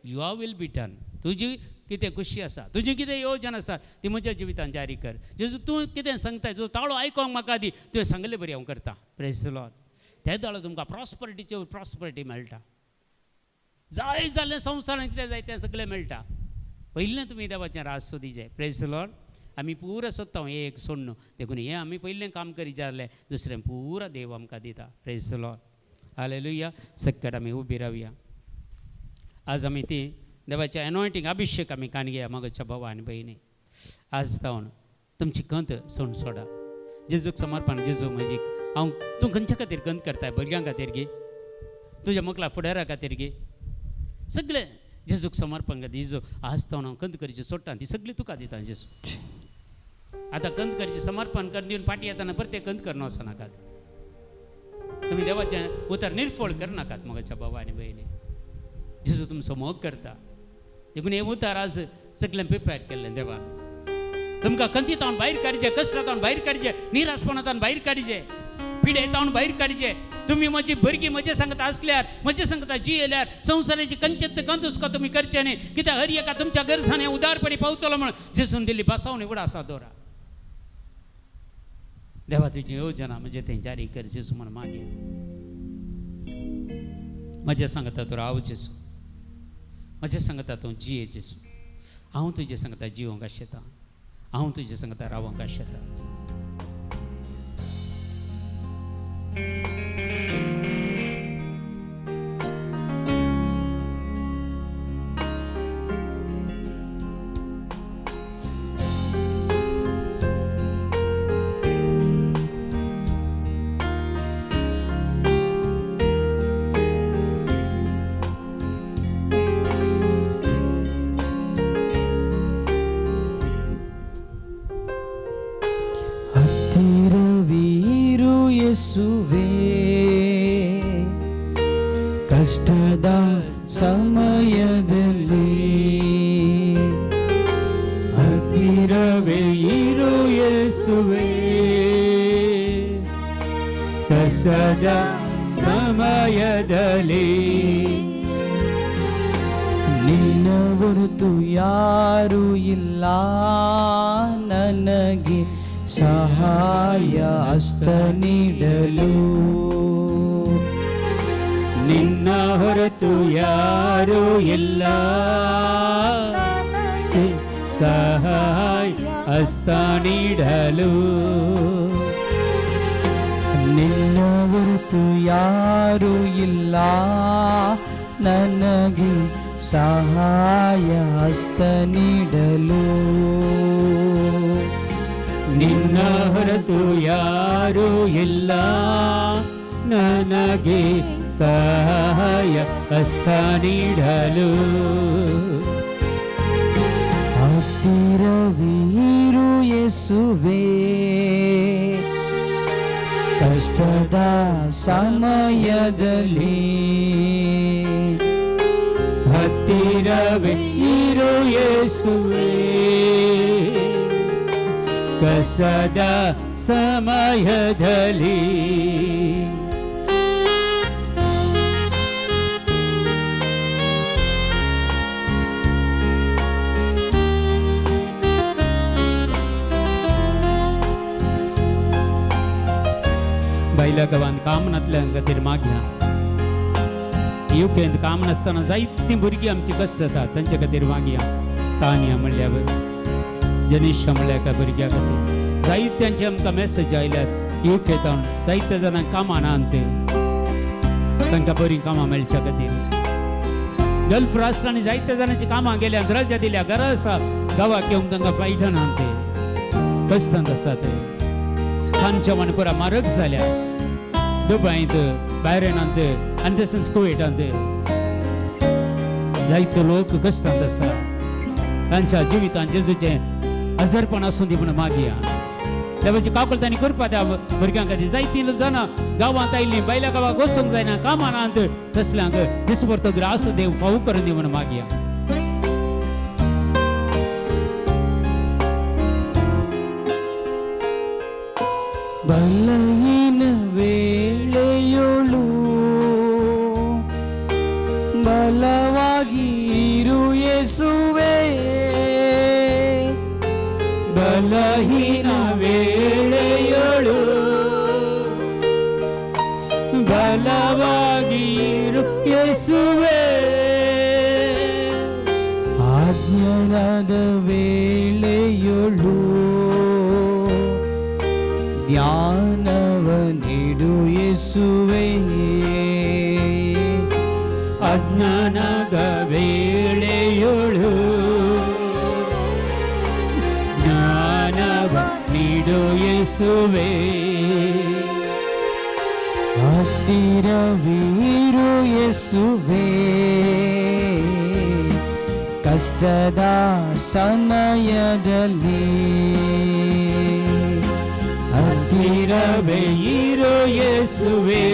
Your will be done. तुजी कितें खुशी आसा, तुजी कितें योजना आसा ती म्हज्या जिवितान जारी कर. जेजू तूं कितें सांगताय, जो ताळो आयकोंक म्हाका दी, तुवें सांगलें बरी हांव करता. Praise the Lord. ते दोळो तुमकां प्रॉस्परिटीचे प्रॉस्परिटी मेळटा. जाय जालें संवसारांत कितें जाय तें सगळें मेळटा. पयलें तुमी देवाचें राज सोदीचें. Praise the Lord. आमी पुरा सोदता हें एक सोडणू, देखून हें आमी पयलें काम करी जालें दुसरें पुरा देव आमकां दिता. Praise the Lord. Hallelujah. सक्कट आमी उबी रावया. आज आमी ती देवाच्या एनॉयटींग अभिशेक आमी कान घेया. मगच्या भावा आनी भयणी, आज जावन तुमची कंत सोड सोडा, जेजूक समर्पण. जेजू म्हजी हांव तूं खंयच्या खातीर कंत करताय? भुरग्यां खातीर गे, तुज्या मुखला फुडारा खातीर गे, सगळें जेजूक समर्पण कर. जेजू आज जावन हांव कंत करची सोडटा, ती सगळी तुका दिता जेजू. आतां कंत करची समर्पण कर दिवन फाटीं येताना परतें कंत करना वचनाकात. तुमी देवाचें उतर निर्फळ करनाकात मगच्या बाबा आनी भयणी. जेजू तुमचो मोग करता, देखून हें उतर आज सगळें प्रिपेर केल्लें देवान. तुमकां कंतीतावन भायर काडचे, कश्टांतावन भायर काडचे, निराशपणांतावन भायर काडचे, पिडेतावन भायर काडचे. तुमी म्हजी भुरगीं म्हजे सांगता आसल्यार, म्हजे सांगता जियेल्यार संवसाराची कंचत कंतुस्का तुमी करचे न्ही. कित्याक हर एका तुमच्या गरजांनी उदारपणी पावतलो म्हण जेजून दिल्ली बसावणी उडा आसा दवरा. देवा तुजी योजना म्हजें तें जारी कर जेजू म्हण मागया. म्हजें सांगता तूं राव जेजू, म्हजें सांगता तूं जिये जेजू. हांव तुजें सांगता जिवंक आशेता, हांव तुजें सांगता रावंक आशेता. ಹತ್ತಿರವೀರು ಯೇಸುವೇ, ಕಷ್ಟದ ಸಮಯದಲ್ಲಿ. ಹತ್ತಿರವೇ ಇರು ಯೇಸುವೇ, ಕಷ್ಟದ ಸಮಯದಲ್ಲಿ. ನಿನ್ನ ಹೊರತು ಯಾರು ಇಲ್ಲ ನನಗೆ ಸಹಾಯ ಹಸ್ತ ನೀಡಲು. ನಿನ್ನ ಹೊರತು ಯಾರು ಇಲ್ಲ ಸಹಾಯ ಹಸ್ತ ನೀಡಲು. ನಿನ್ನ ಹೊರತು ಯಾರು ಇಲ್ಲ ನನಗೆ ಸಹಾಯ ಹಸ್ತ ನೀಡಲು. ನಿನ್ನ ಹೊರತು ಯಾರು ಇಲ್ಲ ನನಗೆ ಸಹಾಯ ಹಸ್ತ ನೀಡಲು. ಹತ್ತಿರವೀರು ಯೇಸುವೇ, ಕಷ್ಟದ ಸಮಯದಲ್ಲಿ. ಹತ್ತಿರವೇ ಇರು ಯೇಸುವೇ, ಕಷ್ಟದ ಸಮಯದಲ್ಲಿ. बायल्या गांवांत काम नातल्या खातीर मागया. युकेंत काम नासतना जायतीं भुरगीं आमची कश्ट जाता, तांचे खातीर मागया. तानिया म्हणल्यार जनिशा म्हणल्यार एका भुरग्या खातीर जायत्यांचे आमकां मॅसेज आयल्यात. युकेंत जायत्या जाणांक कामां ना ते तांकां बरीं कामां मेळच्या खातीर. गल्फ राष्ट्रांनी जायत्या जाणांची कामां गेल्या, रजा दिल्या, घरा आसा, गांवाक येवन तांकां फ्लायटान ते कश्टांत आसा ते. खानच्या मनपुरा म्हारग जाल्या दुबयंत, बायरेनांत आनी तशेंच कुवेटांत जायते लोक कश्टांत आसा. तांच्या जिवितांत जेजूचें आजारपण आसूं दी म्हण मागया. देवाची काकूळ तांणी करपा त्या भुरग्यां खातीर. जायतीं जाणां गांवांत आयलीं, बायल्या गांवाक वचूंक जायना, कामां नात, तसल्यांक दिसभर तो ग्रास देव फावू करून दी म्हण मागया. ಬಲಹೀನ ವೇಳೆಯೊಳು ಬಲವಾಗಿರು ಯೇಸುವೆ. ಬಲಹೀನ ವೇಳೆಯೊಳು ಬಲವಾಗಿರು ಯೇಸುವೆ. ಅಜ್ಞಾನದ ವೇಳೆಯೊಳು ಜ್ಞಾನವ ನೀಡು ಯೇಸುವೆ. ಅಜ್ಞಾನದ ವೇಳೆಯೊಳು ಜ್ಞಾನವ ನೀಡು ಯೇಸುವೆ. ಹತ್ತಿರವಿರು ಯೇಸುವೆ, ಕಷ್ಟದ ಸಮಯದಲ್ಲಿ. ಹತ್ತಿರವೇ ಇರು ಯೇಸುವೆ,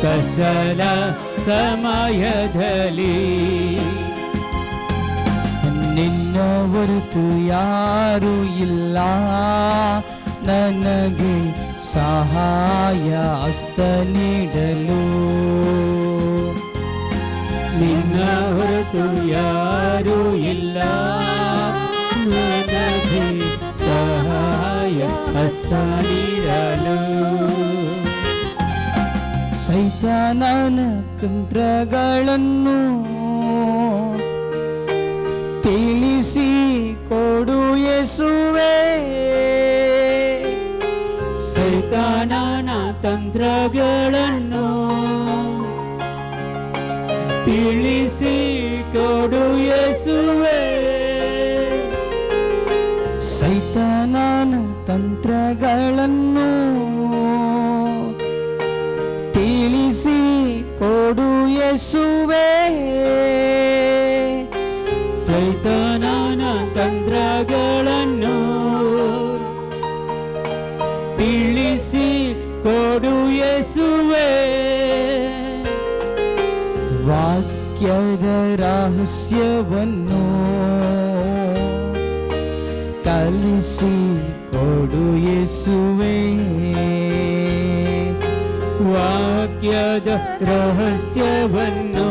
ಕಷ್ಟದ ಸಮಯದಲ್ಲಿ. ನಿನ್ನ ಹೊರತು ಯಾರು ಇಲ್ಲ ನನಗೆ ಸಹಾಯ ಹಸ್ತ ನೀಡಲು. ನಿನ್ನ ಹೊರತು ಯಾರೂ ಇಲ್ಲ ನನಗೆ ಸಹಾಯ ಹಸ್ತ ನೀಡಲು. ಸೈತಾನನ ತಂತ್ರಗಳನ್ನು ತಿಳಿಸಿ ಕೊಡು ಯೇಸುವೆ. ಸೈತಾನನ ತಂತ್ರಗಳನ್ನು ತಿಳಿಸಿ ಕೊಡು ಯೇಸುವೆ. ಸೈತಾನನ ತಂತ್ರಗಳನ್ನು ತಿಳಿಸಿ ಕೊಡು ಯೇಸುವೆ. ಸೈತಾನನ ತಂತ್ರಗಳನ್ನು ತಿಳಿಸಿ ಕೊಡು ಯೇಸುವೆ. ವಾಕ್ಯದ ರಹಸ್ಯವನ್ನು ಕಲಿಸಿ ಕೊಡು ಯೇಸುವೆ. ವಾಕ್ಯದ ರಹಸ್ಯವನ್ನು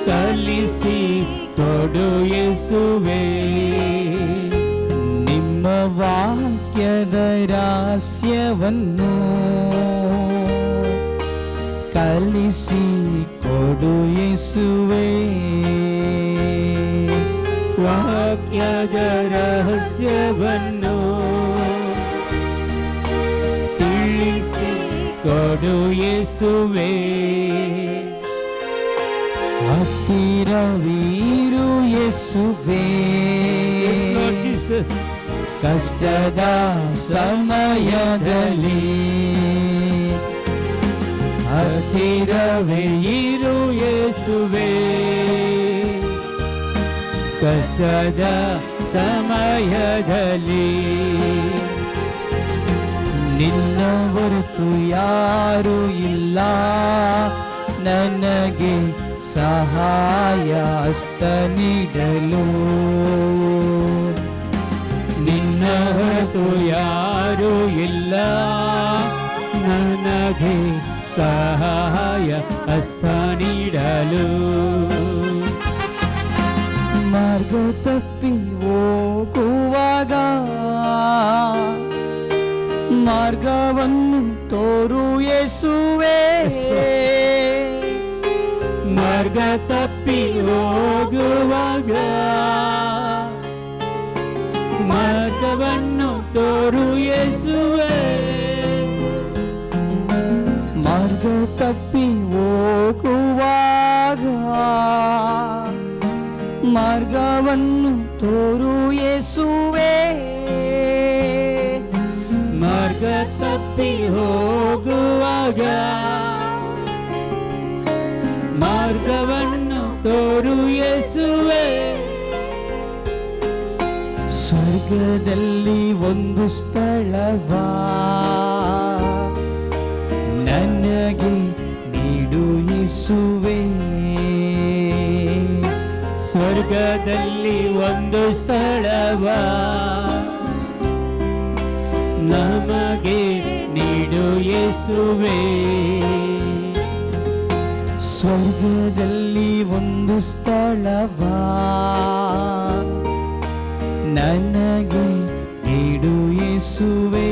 ಕಲಿಸಿ ಕೊಡು ಯೇಸುವೆ. ನಿಮ್ಮ ವಾಕ್ಯದ ರಹಸ್ಯವನ್ನು ಕಲಿಸಿ ಕೊಡು ಯೇಸುವೆ. ವಾಕ್ಯದ ರಹಸ್ಯವನ್ನು ತಿಳಿಸಿ ಕೊಡು ಯೇಸುವೆ. ಹತ್ತಿರವಿರು ಯೇಸುವೆ, ಕಷ್ಟದ ಸಮಯದಲ್ಲಿ. ಹತ್ತಿರವೇ ಇರು ಯೇಸುವೆ, ಕಷ್ಟದ ಸಮಯದಲ್ಲಿ. ನಿನ್ನ ಹೊರತು ಯಾರು ಇಲ್ಲ ನನಗೆ ಸಹಾಯ ಹಸ್ತ ನೀಡಲು. ನಿನ್ನ ಹೊರತು ಯಾರು ಇಲ್ಲ ನನಗೆ ಸಹಾಯ ಹಸ್ತ ನೀಡಲು. ಮಾರ್ಗ ತಪ್ಪಿ ಹೋಗುವಾಗ ಮಾರ್ಗವನ್ನು ತೋರು ಯೇಸುವೆ. ಮಾರ್ಗ ತಪ್ಪಿ ಹೋಗುವಾಗ ಮಾರ್ಗವನ್ನು ತೋರು ಯೇಸುವೆ. ಮಾರ್ಗ ತಪ್ಪಿ ಹೋಗುವಾಗ ಮಾರ್ಗವನ್ನು ತೋರು ಯೇಸುವೆ. ಮಾರ್ಗ ತಪ್ಪಿ ಹೋಗುವಾಗ ಮಾರ್ಗವನ್ನು ತೋರು ಯೇಸುವೆ. ಸ್ವರ್ಗದಲ್ಲಿ ಒಂದು ಸ್ಥಳವ ನನಗೆ ನೀಡು ಯೇಸುವೆ. ಸ್ವರ್ಗದಲ್ಲಿ ಒಂದು ಸ್ಥಳವ ನಮಗೆ ನೀಡು ಯೇಸುವೆ. ಸ್ವರ್ಗದಲ್ಲಿ ಒಂದು ಸ್ಥಳವ ನನಗೆ ನೀಡು ಯೇಸುವೆ.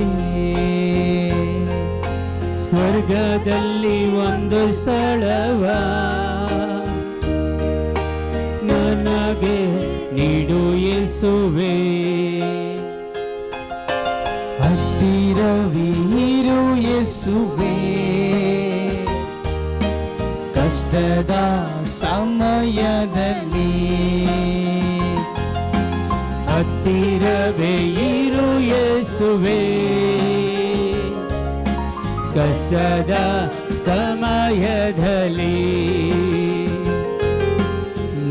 ಸ್ವರ್ಗದಲ್ಲಿ ಒಂದು ಸ್ಥಳವ ನನಗೆ ನೀಡು ಯೇಸುವೆ. ಹತ್ತಿರವೇ ಇರು ಯೇಸುವೆ, ಕಷ್ಟದ ಸಮಯದಲ್ಲಿ. ಹತ್ತಿರವೇ ಇರು ಯೇಸುವೆ, ಕಷ್ಟದ ಸಮಯದಲ್ಲಿ.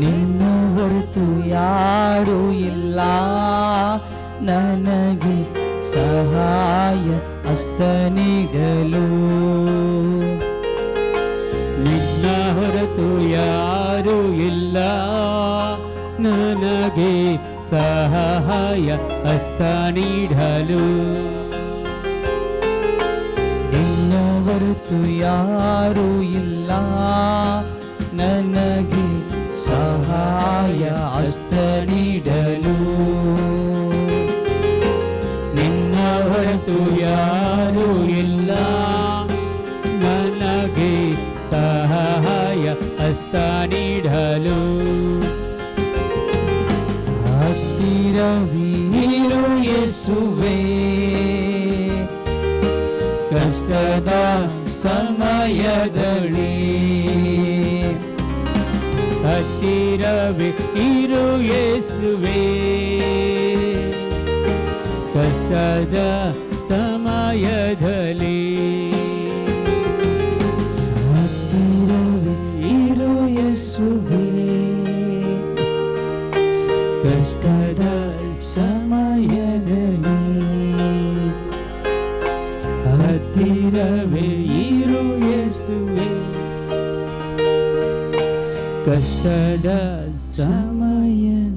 ನಿನ್ನ ಹೊರತು ಯಾರೂ ಇಲ್ಲ ನನಗೆ ಸಹಾಯ ಹಸ್ತ ನೀಡಲು. ನಿನ್ನ ಹೊರತು ಯಾರೂ ಇಲ್ಲ ನನಗೆ ಸಹಾಯ ಹಸ್ತ ನೀಡಲು. ನಿನ್ನ ಹೊರತು ಯಾರೂ ಇಲ್ಲ ನನಗೆ ಸಹಾಯ ಹಸ್ತ ನೀಡಲು. ನಿನ್ನ ಹೊರತು ಯಾರೂ ಇಲ್ಲ ನನಗೆ ಸಹಾಯ ಹಸ್ತ ನೀಡಲು. ಹತ್ತಿರವೇ ಇರು ಯೇಸುವೆ, ಕಷ್ಟದ ಸಮಯದಲ್ಲಿ. ಹತ್ತಿರವೇ ಇರು ಯೇಸುವೆ, ಕಷ್ಟದ ಸಮಯದಲ್ಲಿ. ಹತ್ತಿರವೇ ಇರು ಯೇಸುವೆ, ಕಷ್ಟದ ಸಮಯದಲ್ಲಿ. ಹತ್ತಿರವೇ ಇರು ಯೇಸುವೆ, ಕಷ್ಟದ ಸಮಯದಲ್ಲಿ.